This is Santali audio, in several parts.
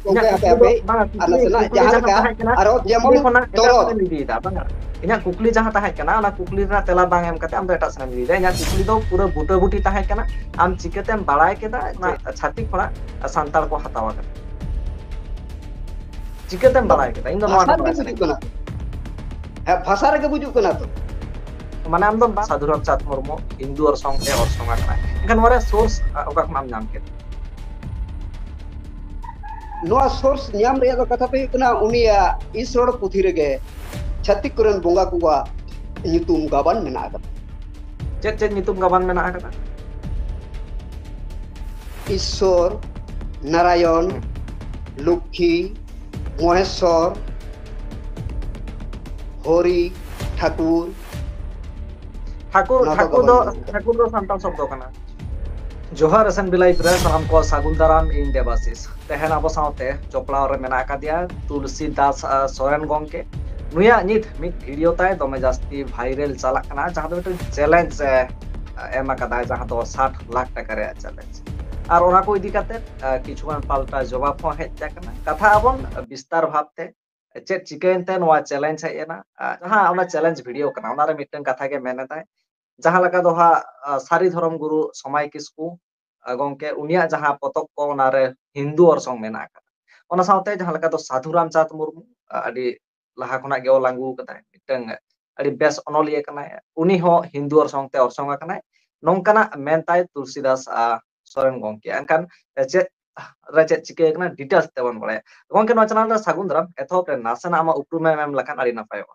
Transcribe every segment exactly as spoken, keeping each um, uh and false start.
ᱤᱧᱟᱹᱜ ᱜᱚᱝᱠᱮ, ᱦᱟᱯᱮ, ᱠᱩᱠᱞᱤ ᱫᱚ ᱦᱟᱯᱮ, ᱵᱟᱝ, ᱟᱨ ᱠᱩᱠᱞᱤ, ᱱᱟᱥᱮᱱᱟᱜ ᱠᱩᱠᱞᱤ ᱡᱟᱦᱟᱸ ᱡᱟᱦᱟᱸ ᱞᱮᱠᱟ, ᱛᱟᱦᱮᱸ ᱠᱟᱱᱟ, ᱟᱨᱚ ᱠᱩᱠᱞᱤ ᱡᱮᱢᱚᱱ ᱠᱷᱚᱱᱟᱜ ᱮᱴᱟᱜ ᱛᱚᱨᱚᱛ᱾ ᱥᱮᱫ ᱮᱢ ᱤᱫᱤᱭᱮᱫᱟ, ᱵᱟᱝᱟ᱾ ᱤᱧᱟᱹᱜ ᱠᱩᱠᱞᱤ ᱡᱟᱦᱟᱸ ᱛᱟᱦᱮᱸ ᱠᱟᱱᱟ, ᱚᱱᱟ ᱠᱩᱠᱞᱤ ᱨᱮᱱᱟᱜ ᱛᱮᱞᱟ ᱵᱟᱝ ᱮᱢ ᱠᱟᱛᱮ ᱟᱢ ᱫᱚ ᱮᱴᱟᱜ ᱥᱮᱫ ᱮᱢ ᱤᱫᱤᱭᱮᱫᱟ᱾ ᱤᱧᱟᱹᱜ ᱠᱩᱠᱞᱤ ᱫᱚ ᱯᱩᱨᱟᱹ ᱵᱩᱴᱟᱹᱵᱩᱴᱤ ᱛᱟᱦᱮᱸ ᱠᱟᱱᱟ, ᱟᱢ ᱪᱤᱠᱟᱹᱛᱮᱢ ᱵᱟᱲᱟᱭ ᱠᱮᱫᱟ ᱚᱱᱟ ᱪᱷᱟᱹᱛᱤᱠ ᱠᱷᱚᱱᱟᱜ ᱥᱟᱱᱛᱟᱲ ᱠᱚ ᱦᱟᱛᱟᱣ ᱟᱠᱟᱫᱟ? ᱪᱤᱠᱟᱹᱛᱮᱢ ᱵᱟᱲᱟᱭ ᱠᱮᱫᱟ? ᱤᱧ ᱫᱚ ᱱᱚᱣᱟ ᱵᱷᱟᱥᱟ ᱜᱮ ᱨᱮᱜᱮ ᱵᱟᱲᱟᱭ ᱜᱩᱡᱩᱜ ᱥᱟᱱᱟᱧ ᱠᱟᱱᱟ᱾ ᱦᱮᱸ, ᱵᱷᱟᱥᱟ ᱨᱮᱜᱮ ᱜᱩᱡᱩᱜ ᱠᱟᱱᱟ ᱛᱚ᱾ ᱢᱟᱱᱮ ᱟᱢ ᱫᱚ ᱵᱟᱝ ᱥᱟᱫᱷᱩ ᱨᱟᱢᱪᱟᱸᱫᱽ ᱢᱩᱨᱢᱩ ᱦᱤᱱᱫᱩ ᱚᱨᱥᱚᱝ ᱛᱮ ᱚᱨᱥᱚᱝ ᱟᱠᱟᱱᱟ, ᱮᱱᱠᱷᱟᱱ ᱱᱚᱣᱟ ᱨᱮ source, ᱟ, ᱚᱠᱟ ᱠᱷᱚᱱᱟᱜ ᱮᱢ ᱧᱟᱢ ᱠᱮᱫᱟ? ᱱᱚᱣᱟ source ᱧᱟᱢ ᱨᱮᱭᱟᱜ ᱫᱚ ᱠᱟᱛᱷᱟ ᱫᱚ ᱦᱩᱭᱩᱜ ᱠᱟᱱᱟ, ᱩᱱᱤᱭᱟᱜ ᱤᱥᱚᱲ ᱯᱩᱛᱷᱤ ᱨᱮᱜᱮ ᱪᱷᱟᱹᱛᱤᱠ ᱠᱚᱨᱮᱱ ᱵᱚᱸᱜᱟ ᱠᱚᱣᱟᱜ ᱧᱩᱛᱩᱢ ᱜᱟᱵᱟᱱ ᱢᱮᱱᱟᱜ ᱟᱠᱟᱫᱟ᱾ ᱪᱮᱫ ᱪᱮᱫ ᱧᱩᱛᱩᱢ ᱜᱟᱵᱟᱱ ᱢᱮᱱᱟᱜ ᱟᱠᱟᱫᱟ? ᱤᱥᱥᱚᱨ, ᱱᱟᱨᱟᱭᱚᱱ, ᱦᱩᱸ᱾ ᱞᱚᱠᱠᱷᱤ, ᱢᱚᱦᱮᱥᱥᱚᱨ, ᱦᱚᱨᱤ, ᱴᱷᱟᱠᱩᱨ᱾ ᱴᱷᱟᱠᱩᱨ, ᱱᱚᱣᱟ ᱠᱚ ᱴᱷᱟᱠᱩᱨ ᱜᱟᱵᱟᱱ ᱫᱚ, ᱢᱮᱱᱟᱜ ᱟᱠᱟᱫᱟ᱾ ᱴᱷᱟᱠᱩᱨ ᱫᱚ ᱥᱟᱱᱛᱟᱲ ᱥᱚᱵᱫᱚ ᱠᱟᱱᱟ᱾ ᱡᱚᱦᱟᱨ S N Village ᱨᱮ ᱥᱟᱱᱟᱢ ᱠᱚ ᱥᱟᱹᱜᱩᱱ ᱫᱟᱨᱟᱢ, ᱤᱧ ᱫᱮᱵᱟᱥᱤᱥ᱾ ᱛᱮᱦᱮᱧ ᱟᱵᱚ ᱥᱟᱶᱛᱮ ᱡᱚᱯᱲᱟᱣ ᱨᱮ ᱢᱮᱱᱟᱜ ᱟᱠᱟᱫᱮᱭᱟ ᱛᱩᱞᱥᱤ ᱫᱟᱥ, ᱟ, ᱥᱚᱨᱮᱱ ᱜᱚᱝᱠᱮ᱾ ᱱᱩᱭᱟᱜ ᱱᱤᱛ ᱢᱤᱫ video ᱛᱟᱭ ᱫᱚᱢᱮ ᱡᱟᱹᱥᱛᱤ viral ᱪᱟᱞᱟᱜ ᱠᱟᱱᱟ, ᱡᱟᱦᱟᱸ ᱫᱚ ᱢᱤᱫᱴᱟᱝ challenge ᱮ ᱮᱢ ᱟᱠᱟᱫᱟᱭ, ᱡᱟᱦᱟᱸ ᱫᱚ ᱥᱟᱴ ᱞᱟᱠᱷ ᱴᱟᱠᱟ ᱨᱮᱭᱟᱜ challenge᱾ ᱟᱨ ᱚᱱᱟ ᱠᱚ ᱤᱫᱤ ᱠᱟᱛᱮ, ᱟ, ᱠᱤᱪᱷᱩᱜᱟᱱ ᱯᱟᱞᱴᱟ ᱡᱚᱵᱟᱵ ᱦᱚᱸ ᱦᱮᱡ ᱟᱠᱟᱱᱟ᱾ ᱠᱟᱛᱷᱟ ᱟᱵᱚᱱ ᱵᱤᱥᱛᱟᱨ ᱵᱷᱟᱵᱛᱮ ᱪᱮᱫ ᱪᱤᱠᱟᱹᱭᱮᱱ ᱛᱮ ᱱᱚᱣᱟ challenge ᱦᱮᱡ ᱮᱱᱟ, ᱟ, ᱡᱟᱦᱟᱸ ᱚᱱᱟ challenge video ᱠᱟᱱᱟ, ᱚᱱᱟᱨᱮ ᱢᱤᱫᱴᱟᱝ ᱠᱟᱛᱷᱟ ᱜᱮ ᱢᱮᱱ ᱮᱫᱟᱭ, ᱡᱟᱦᱟᱸ ᱞᱮᱠᱟ ᱫᱚ ᱦᱟᱸᱜ, ᱟ, ᱥᱟᱹᱨᱤ ᱫᱷᱚᱨᱚᱢ ᱜᱩᱨᱩ ᱥᱚᱢᱟᱭ ᱠᱤᱥᱠᱩ, ᱟ, ᱜᱚᱝᱠᱮ, ᱩᱱᱤᱭᱟᱜ ᱡᱟᱦᱟᱸ ᱯᱚᱛᱚᱵ ᱠᱚ, ᱚᱱᱟᱨᱮ ᱦᱤᱱᱫᱩ ᱚᱨᱥᱚᱝ ᱢᱮᱱᱟᱜ ᱟᱠᱟᱫᱟ᱾ ᱚᱱᱟ ᱥᱟᱶᱛᱮ ᱡᱟᱦᱟᱸ ᱞᱮᱠᱟ ᱫᱚ ᱥᱟᱫᱷᱩ ᱨᱟᱢᱪᱟᱸᱫᱽ ᱢᱩᱨᱢᱩ, ᱟ, ᱟᱹᱰᱤ ᱞᱟᱦᱟ ᱠᱷᱚᱱᱟᱜ ᱜᱮ ᱚᱞ ᱟᱹᱜᱩ ᱟᱠᱟᱫᱟᱭ, ᱢᱤᱫᱴᱟᱝ ᱟᱹᱰᱤ ᱵᱮᱥ ᱚᱱᱚᱞᱤᱭᱟᱹ ᱠᱟᱱᱟᱭ, ᱩᱱᱤ ᱦᱚᱸ ᱦᱤᱱᱫᱩ ᱚᱨᱥᱚᱝ ᱛᱮ ᱚᱨᱥᱚᱝ ᱟᱠᱟᱱᱟᱭ, ᱱᱚᱝᱠᱟᱱᱟᱜ ᱢᱮᱱᱛᱟᱭ ᱛᱩᱞᱥᱤᱫᱟᱥ, ᱟ, ᱥᱚᱨᱮᱱ ᱜᱚᱝᱠᱮ᱾ ᱮᱱᱠᱷᱟᱱ ᱪᱮᱫ ᱨᱮ ᱪᱮᱫ ᱪᱤᱠᱟᱹ ᱟᱠᱟᱱᱟ, details ᱛᱮᱵᱚᱱ ᱵᱟᱲᱟᱭᱟ᱾ ᱜᱚᱝᱠᱮ, ᱱᱚᱣᱟ channel ᱨᱮ ᱥᱟᱹᱜᱩᱱ ᱫᱟᱨᱟᱢ᱾ ᱮᱛᱚᱦᱚᱵ ᱨᱮ ᱱᱟᱥᱮᱱᱟᱜ ᱟᱢᱟᱜ ᱩᱯᱨᱩᱢ ᱮᱢ ᱮᱢ ᱞᱮᱠᱷᱟᱱ ᱟᱹᱰᱤ ᱱᱟᱯᱟᱭᱚᱜᱼᱟ᱾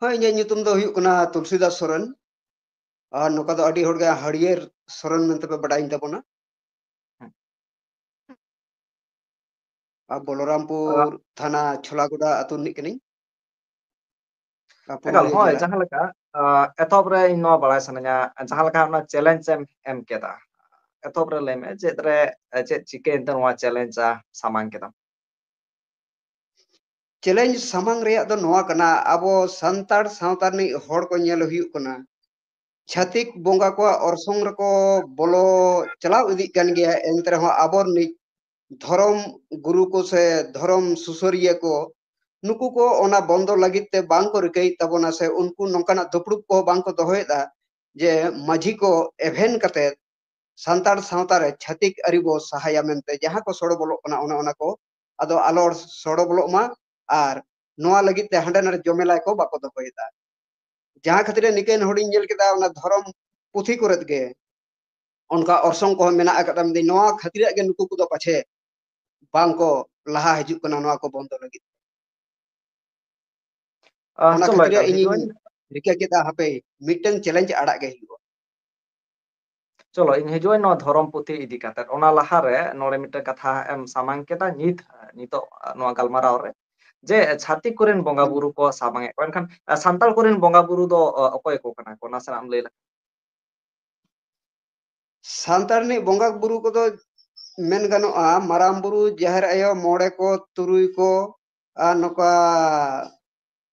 ᱦᱳᱭ, ᱤᱧᱟᱹᱜ ᱧᱩᱛᱩᱢ ᱫᱚ ᱦᱩᱭᱩᱜ ᱠᱟᱱᱟ ᱛᱩᱞᱥᱤᱫᱟᱥ ᱥᱚᱨᱮᱱ᱾ ᱟᱨ ᱱᱚᱝᱠᱟ ᱫᱚ ᱟᱹᱰᱤ ᱦᱚᱲᱜᱮ ᱦᱟᱹᱲᱭᱟᱹᱨ ᱥᱚᱨᱮᱱ ᱢᱮᱱᱛᱮ ᱯᱮ ᱵᱟᱰᱟᱭᱤᱧ ᱛᱟᱵᱚᱱᱟ᱾ ᱦᱮᱸ᱾ ᱟᱨ ᱵᱚᱞᱚᱨᱟᱢᱯᱩᱨ ᱟᱜ᱾ ᱛᱷᱟᱱᱟ ᱪᱷᱚᱞᱟᱜᱚᱰᱟ ᱟᱹᱛᱩ ᱨᱤᱱᱤᱡ ᱠᱟᱹᱱᱟᱹᱧ᱾ ᱟᱨ ᱮᱠᱟᱞ, ᱯᱩᱨᱩᱞᱤᱭᱟᱹ ᱦᱳᱭ, ᱡᱮᱞᱟ᱾ ᱡᱟᱦᱟᱸ ᱞᱮᱠᱟ, ᱟ, ᱮᱛᱚᱦᱚᱵ ᱨᱮ ᱤᱧ ᱱᱚᱣᱟ ᱵᱟᱲᱟᱭ ᱥᱟᱱᱟᱧᱟ, ᱡᱟᱦᱟᱸ ᱞᱮᱠᱟ ᱚᱱᱟ challenge ᱮᱢ ᱮᱢ ᱠᱮᱫᱟ, ᱮᱛᱚᱦᱚᱵ ᱨᱮ ᱞᱟᱹᱭ ᱢᱮ, ᱪᱮᱫ ᱨᱮ, ᱪᱮᱫ ᱪᱤᱠᱟᱹᱭᱮᱱ ᱛᱮ ᱱᱚᱣᱟ challenge, ᱟ, ᱥᱟᱢᱟᱝ ᱠᱮᱫᱟᱢ? Challenge ᱥᱟᱢᱟᱝ ᱨᱮᱭᱟᱜ ᱫᱚ ᱱᱚᱣᱟ ᱠᱟᱱᱟ, ᱟᱵᱚ ᱥᱟᱱᱛᱟᱲ ᱥᱟᱶᱛᱟ ᱨᱤᱱᱤᱡ ᱦᱚᱲ ᱠᱚ ᱧᱮᱞ ᱦᱩᱭᱩᱜ ᱠᱟᱱᱟ, ᱪᱷᱟᱹᱛᱤᱠ ᱵᱚᱸᱜᱟ ᱠᱚᱣᱟᱜ ᱚᱨᱥᱚᱝ ᱨᱮᱠᱚ ᱵᱚᱞᱚ ᱪᱟᱞᱟᱣ ᱤᱫᱤᱜ ᱠᱟᱱ ᱜᱮᱭᱟ, ᱮᱱᱛᱮ ᱨᱮᱦᱚᱸ ᱟᱵᱚ ᱨᱤᱱᱤᱡ ᱫᱷᱚᱨᱚᱢ ᱜᱩᱨᱩ ᱠᱚ ᱥᱮ ᱫᱷᱚᱨᱚᱢ ᱥᱩᱥᱟᱹᱨᱤᱭᱟᱹ ᱠᱚ, ᱱᱩᱠᱩ ᱠᱚ ᱚᱱᱟ ᱵᱚᱱᱫᱚ ᱞᱟᱹᱜᱤᱫ ᱛᱮ ᱵᱟᱝ ᱠᱚ ᱨᱤᱠᱟᱹᱭᱮᱫ ᱛᱟᱵᱚᱱᱟ ᱥᱮ ᱩᱱᱠᱩ ᱱᱚᱝᱠᱟᱱᱟᱜ ᱫᱩᱯᱲᱩᱵ ᱠᱚᱦᱚᱸ ᱵᱟᱝ ᱠᱚ ᱫᱚᱦᱚᱭᱮᱫᱟ ᱡᱮ ᱢᱟᱹᱡᱷᱤ ᱠᱚ ᱮᱵᱷᱮᱱ ᱠᱟᱛᱮ ᱥᱟᱱᱛᱟᱲ ᱥᱟᱶᱛᱟ ᱨᱮ ᱪᱷᱟᱹᱛᱤᱠ ᱟᱹᱨᱤ ᱵᱚ ᱥᱟᱦᱟᱭᱟ ᱢᱮᱱᱛᱮ ᱡᱟᱦᱟᱸ ᱠᱚ ᱥᱚᱲᱚ ᱵᱚᱞᱚᱜ ᱠᱟᱱᱟ, ᱚᱱᱮ ᱚᱱᱟ ᱠᱚ ᱟᱫᱚ ᱟᱞᱚ ᱥᱚᱲᱚ ᱵᱚᱞᱚᱜ ᱢᱟ᱾ ᱟᱨ ᱱᱚᱣᱟ ᱞᱟᱹᱜᱤᱫ ᱛᱮ ᱦᱟᱸᱰᱮ ᱱᱟᱰᱮ ᱡᱚᱢᱮᱞᱟᱭ ᱠᱚ ᱵᱟᱠᱚ ᱫᱚᱦᱚᱭᱮᱫᱟ᱾ ᱡᱟᱦᱟᱸ ᱠᱷᱟᱹᱛᱤᱨ ᱱᱤᱠᱟᱹᱱ ᱦᱚᱲᱤᱧ ᱧᱮᱞ ᱠᱮᱫᱟ, ᱚᱱᱟ ᱫᱷᱚᱨᱚᱢ ᱯᱩᱛᱷᱤ ᱠᱚᱨᱮᱫ ᱜᱮ ᱚᱱᱠᱟ ᱚᱨᱥᱚᱝ ᱠᱚᱦᱚᱸ ᱢᱮᱱᱟᱜ ᱟᱠᱟᱫᱟ᱾ ᱢᱮᱱᱫᱟᱹᱧ, ᱱᱚᱣᱟ ᱠᱷᱟᱹᱛᱤᱨᱟᱜ ᱜᱮ ᱱᱩᱠᱩ ᱠᱚᱫᱚ ᱯᱟᱪᱷᱮ ᱵᱟᱝ ᱠᱚ ᱞᱟᱦᱟ ᱦᱤᱡᱩᱜ ᱠᱟᱱᱟ ᱱᱚᱣᱟ ᱠᱚ ᱵᱚᱱᱫᱚ ᱞᱟᱹᱜᱤᱫ᱾ ᱟᱨ ᱚᱱᱟ ᱪᱚᱞᱚ ᱠᱷᱟᱹᱛᱤᱨ ᱮᱠᱟᱞ, ᱤᱧᱤᱧ ᱦᱤᱡᱩᱜ ᱟᱹᱧ᱾ ᱨᱤᱠᱟᱹ ᱠᱮᱫᱟ, ᱦᱟᱯᱮ ᱢᱤᱫᱴᱟᱝ ᱪᱮᱞᱮᱧᱡᱽ ᱟᱲᱟᱜ ᱜᱮ ᱦᱩᱭᱩᱜᱼᱟ᱾ ᱪᱚᱞᱚ, ᱤᱧ ᱦᱤᱡᱩᱜ ᱟᱹᱧ ᱱᱚᱣᱟ ᱫᱷᱚᱨᱚᱢ ᱯᱩᱛᱷᱤ ᱤᱫᱤ ᱠᱟᱛᱮ᱾ ᱚᱱᱟ ᱞᱟᱦᱟᱨᱮ ᱱᱚᱰᱮ ᱢᱤᱫᱴᱟᱝ ᱠᱟᱛᱷᱟ ᱮᱢ ᱥᱟᱢᱟᱝ ᱠᱮᱫᱟ ᱱᱤᱛ, ᱱᱤᱛᱚᱜ ᱱᱚᱣᱟ ᱜᱟᱞᱢᱟᱨᱟᱣ ᱨᱮ, ᱡᱮ ᱪᱷᱟᱹᱛᱤᱠ ᱠᱚᱨᱮᱱ ᱵᱚᱸᱜᱟ ᱦᱩᱸ᱾ ᱵᱩᱨᱩ ᱠᱚ ᱥᱟᱢᱟᱝ ᱮᱫ ᱠᱚᱣᱟ, ᱮᱱᱠᱷᱟᱱ ᱥᱟᱱᱛᱟᱲ ᱠᱚᱨᱮᱱ ᱵᱚᱸᱜᱟ ᱵᱩᱨᱩ ᱫᱚ ᱚᱠᱚᱭ ᱠᱚ ᱠᱟᱱᱟ ᱠᱚ? ᱱᱟᱥᱮᱱᱟᱜ ᱮᱢ ᱞᱟᱹᱭ ᱞᱮᱠᱷᱟᱱ᱾ ᱥᱟᱱᱛᱟᱲ ᱨᱤᱱᱤᱡ ᱵᱚᱸᱜᱟ ᱵᱩᱨᱩ ᱠᱚᱫᱚ ᱢᱮᱱ ᱜᱟᱱᱚᱜᱼᱟ, ᱢᱟᱨᱟᱝ ᱵᱩᱨᱩ, ᱡᱟᱦᱮᱨ ᱟᱭᱳ, ᱢᱚᱬᱮ ᱠᱚ, ᱛᱩᱨᱩᱭ ᱠᱚ, ᱟᱨ ᱱᱚᱝᱠᱟ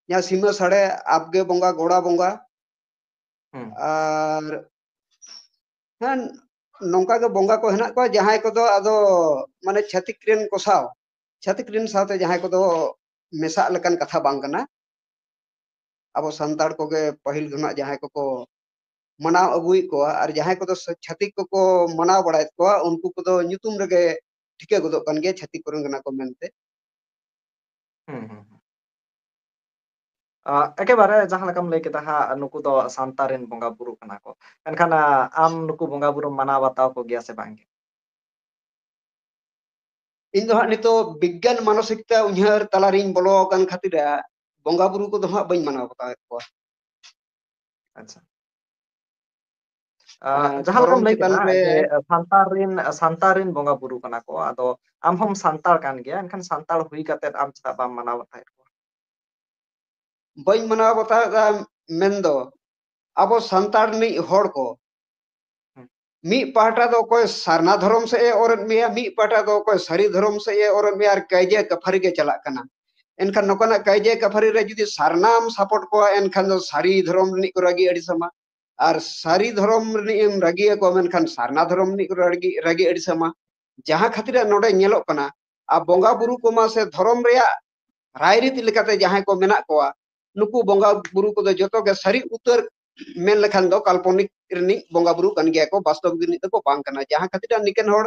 ᱡᱟᱦᱟᱸ ᱥᱤᱢᱟᱹ ᱥᱟᱲᱮ, ᱟᱵᱜᱮ ᱵᱚᱸᱜᱟ, ᱜᱚᱲᱟ ᱵᱚᱸᱜᱟ, ᱦᱩᱸ᱾ ᱟᱨ ᱦᱮᱸ, ᱱᱚᱝᱠᱟ ᱜᱮ ᱵᱚᱸᱜᱟ ᱠᱚ ᱦᱮᱱᱟᱜ ᱠᱚᱣᱟ, ᱡᱟᱦᱟᱸᱭ ᱠᱚᱫᱚ ᱟᱫᱚ ᱢᱟᱱᱮ ᱪᱷᱟᱹᱛᱤᱠ ᱨᱮᱱ ᱠᱚ ᱥᱟᱶ, ᱪᱷᱟᱹᱛᱤᱠ ᱨᱮᱱ ᱥᱟᱶᱛᱮ ᱡᱟᱦᱟᱸᱭ ᱠᱚᱫᱚ ᱢᱮᱥᱟᱜ ᱞᱮᱠᱟᱱ ᱠᱟᱛᱷᱟ ᱵᱟᱝ ᱠᱟᱱᱟ᱾ ᱟᱵᱚ ᱥᱟᱱᱛᱟᱲ ᱠᱚᱜᱮ ᱯᱟᱹᱦᱤᱞ ᱠᱷᱚᱱᱟᱜ ᱡᱟᱦᱟᱸᱭ ᱠᱚᱠᱚ ᱢᱟᱱᱟᱣ ᱟᱹᱜᱩᱭᱮᱫ ᱠᱚᱣᱟ, ᱟᱨ ᱡᱟᱦᱟᱸᱭ ᱠᱚᱫᱚ ᱥᱟ-, ᱪᱷᱟᱹᱛᱤᱠ ᱠᱚᱠᱚ ᱢᱟᱱᱟᱣ ᱵᱟᱲᱟᱭᱮᱫ ᱠᱚᱣᱟ, ᱩᱱᱠᱩ ᱠᱚᱫᱚ ᱧᱩᱛᱩᱢ ᱨᱮᱜᱮ ᱴᱷᱤᱠᱟᱹ ᱜᱚᱫᱚᱜ ᱠᱟᱱ ᱜᱮᱭᱟ, ᱪᱷᱟᱹᱛᱤᱠ ᱠᱚᱨᱮᱱ ᱠᱟᱱᱟ ᱠᱚ ᱢᱮᱱᱛᱮ᱾ ᱦᱩᱸ, ᱦᱩᱸ, ᱦᱩᱸ᱾ ᱟ, ᱮᱠᱮᱵᱟᱨᱮ ᱡᱟᱦᱟᱸ ᱞᱮᱠᱟᱢ ᱞᱟᱹᱭ ᱠᱮᱫᱟ ᱦᱟᱸᱜ, ᱱᱩᱠᱩ ᱫᱚ ᱥᱟᱱᱛᱟᱲ ᱨᱮᱱ ᱵᱚᱸᱜᱟ ᱵᱩᱨᱩ ᱠᱟᱱᱟ ᱠᱚ᱾ ᱮᱱᱠᱷᱟᱱ, ᱟ, ᱟᱢ ᱱᱩᱠᱩ ᱵᱚᱸᱜᱟ ᱵᱩᱨᱩᱢ ᱢᱟᱱᱟᱣ ᱵᱟᱛᱟᱣ ᱠᱚᱜᱮᱭᱟ ᱥᱮ ᱵᱟᱝ ᱜᱮ? ᱤᱧ ᱫᱚ ᱦᱟᱸᱜ ᱱᱤᱛᱚᱜ ᱵᱤᱜᱽᱜᱟᱱ ᱢᱟᱱᱚᱥᱤᱠᱛᱟ ᱩᱭᱦᱟᱹᱨ ᱛᱟᱞᱟᱨᱤᱧ ᱵᱚᱞᱚ ᱟᱠᱟᱱ ᱠᱷᱟᱹᱛᱤᱨ ᱵᱚᱸᱜᱟ ᱵᱩᱨᱩ ᱠᱚᱫᱚ ᱦᱟᱸᱜ ᱵᱟᱹᱧ ᱢᱟᱱᱟᱣ ᱵᱟᱛᱟᱣᱮᱫ ᱠᱚᱣᱟ᱾ ᱟᱪᱪᱷᱟ᱾ ᱟ, ᱟᱨ ᱡᱟᱦᱟᱸ ᱞᱮᱠᱟᱢ ᱫᱷᱚᱨᱚᱢ ᱞᱟᱹᱭ ᱪᱮᱛᱟᱱ ᱠᱮᱫᱟ ᱨᱮ ᱡᱮ ᱥᱟᱱᱛᱟᱲ ᱨᱮᱱ, ᱥᱟᱱᱛᱟᱲ ᱨᱮᱱ ᱵᱚᱸᱜᱟ ᱵᱩᱨᱩ ᱠᱟᱱᱟ ᱠᱚ, ᱟᱫᱚ ᱟᱢ ᱦᱚᱸᱢ ᱥᱟᱱᱛᱟᱲ ᱠᱟᱱ ᱜᱮᱭᱟ, ᱮᱱᱠᱷᱟᱱ ᱥᱟᱱᱛᱟᱲ ᱦᱩᱭ ᱠᱟᱛᱮᱫ ᱟᱢ ᱪᱮᱫᱟᱜ ᱵᱟᱢ ᱢᱟᱱᱟᱣ ᱵᱟᱛᱟᱣᱮᱫ ᱠᱚᱣᱟ? ᱵᱟᱹᱧ ᱢᱟᱱᱟᱣ ᱵᱟᱛᱟᱣᱮᱫᱟ ᱢᱮᱱᱫᱚ, ᱟᱵᱚ ᱥᱟᱱᱛᱟᱲ ᱨᱤᱱᱤᱡ ᱦᱚᱲ ᱠᱚ, ᱦᱩᱸ᱾ ᱢᱤᱫ ᱯᱟᱦᱴᱟ ᱫᱚ ᱚᱠᱚᱭ ᱥᱟᱨᱱᱟ ᱫᱷᱚᱨᱚᱢ ᱥᱮᱫ ᱮ ᱚᱨᱮᱫ ᱢᱮᱭᱟ, ᱢᱤᱫ ᱯᱟᱦᱴᱟ ᱫᱚ ᱚᱠᱚᱭ ᱥᱟᱹᱨᱤ ᱫᱷᱚᱨᱚᱢ ᱥᱮᱫ ᱮ ᱚᱨᱮᱫ ᱢᱮᱭᱟ, ᱟᱨ ᱠᱟᱹᱭᱡᱟᱹ ᱠᱟᱯᱷᱟᱨᱤ ᱜᱮ ᱪᱟᱞᱟᱜ ᱠᱟᱱᱟ᱾ ᱮᱱᱠᱷᱟᱱ ᱱᱚᱝᱠᱟᱱᱟᱜ ᱠᱟᱹᱭᱡᱟᱹ ᱠᱟᱯᱷᱟᱨᱤ ᱨᱮ ᱡᱩᱫᱤ ᱥᱟᱨᱱᱟᱢ ᱥᱟᱯᱳᱨᱴ ᱠᱚᱣᱟ, ᱮᱱᱠᱷᱟᱱ ᱫᱚ ᱥᱟᱹᱨᱤ ᱫᱷᱚᱨᱚᱢ ᱨᱤᱱᱤᱡ ᱠᱚ ᱨᱟᱹᱜᱤ ᱟᱹᱲᱤᱥ ᱟᱢᱟ, ᱟᱨ ᱥᱟᱹᱨᱤ ᱫᱷᱚᱨᱚᱢ ᱨᱤᱱᱤᱡ ᱮᱢ ᱨᱟᱹᱜᱤ ᱟᱠᱚᱣᱟ, ᱢᱮᱱᱠᱷᱟᱱ ᱥᱟᱨᱱᱟ ᱫᱷᱚᱨᱚᱢ ᱨᱤᱱᱤᱡ ᱠᱚ ᱨᱟᱹᱜᱤ, ᱨᱟᱹᱜᱤ ᱟᱹᱲᱤᱥ ᱟᱢᱟ᱾ ᱡᱟᱦᱟᱸ ᱠᱷᱟᱹᱛᱤᱨᱟᱜ ᱱᱚᱰᱮ ᱧᱮᱞᱚᱜ ᱠᱟᱱᱟ, ᱟᱨ ᱵᱚᱸᱜᱟ ᱵᱩᱨᱩ ᱠᱚᱢᱟ ᱥᱮ ᱫᱷᱚᱨᱚᱢ ᱨᱮᱭᱟᱜ ᱨᱟᱭᱨᱤᱛ ᱞᱮᱠᱟᱛᱮ ᱡᱟᱦᱟᱸᱭ ᱠᱚ ᱢᱮᱱᱟᱜ ᱠᱚᱣᱟ, ᱱᱩᱠᱩ ᱵᱚᱸᱜᱟ ᱵᱩᱨᱩ ᱠᱚᱫᱚ ᱡᱚᱛᱚ ᱜᱮ ᱥᱟᱹᱨᱤ ᱩᱛᱟᱹᱨ ᱢᱮᱱ ᱞᱮᱠᱷᱟᱱ ᱫᱚ ᱠᱟᱞᱯᱚᱱᱤᱠ ᱨᱤᱱᱤᱡ ᱵᱚᱸᱜᱟ ᱵᱩᱨᱩ ᱠᱟᱱ ᱜᱮᱭᱟ ᱠᱚ, ᱵᱟᱥᱛᱚᱵ ᱨᱤᱱᱤᱡ ᱫᱚᱠᱚ ᱵᱟᱝ ᱠᱟᱱᱟ᱾ ᱡᱟᱦᱟᱸ ᱠᱷᱟᱹᱛᱤᱨ ᱱᱤᱠᱟᱹᱱ ᱦᱚᱲ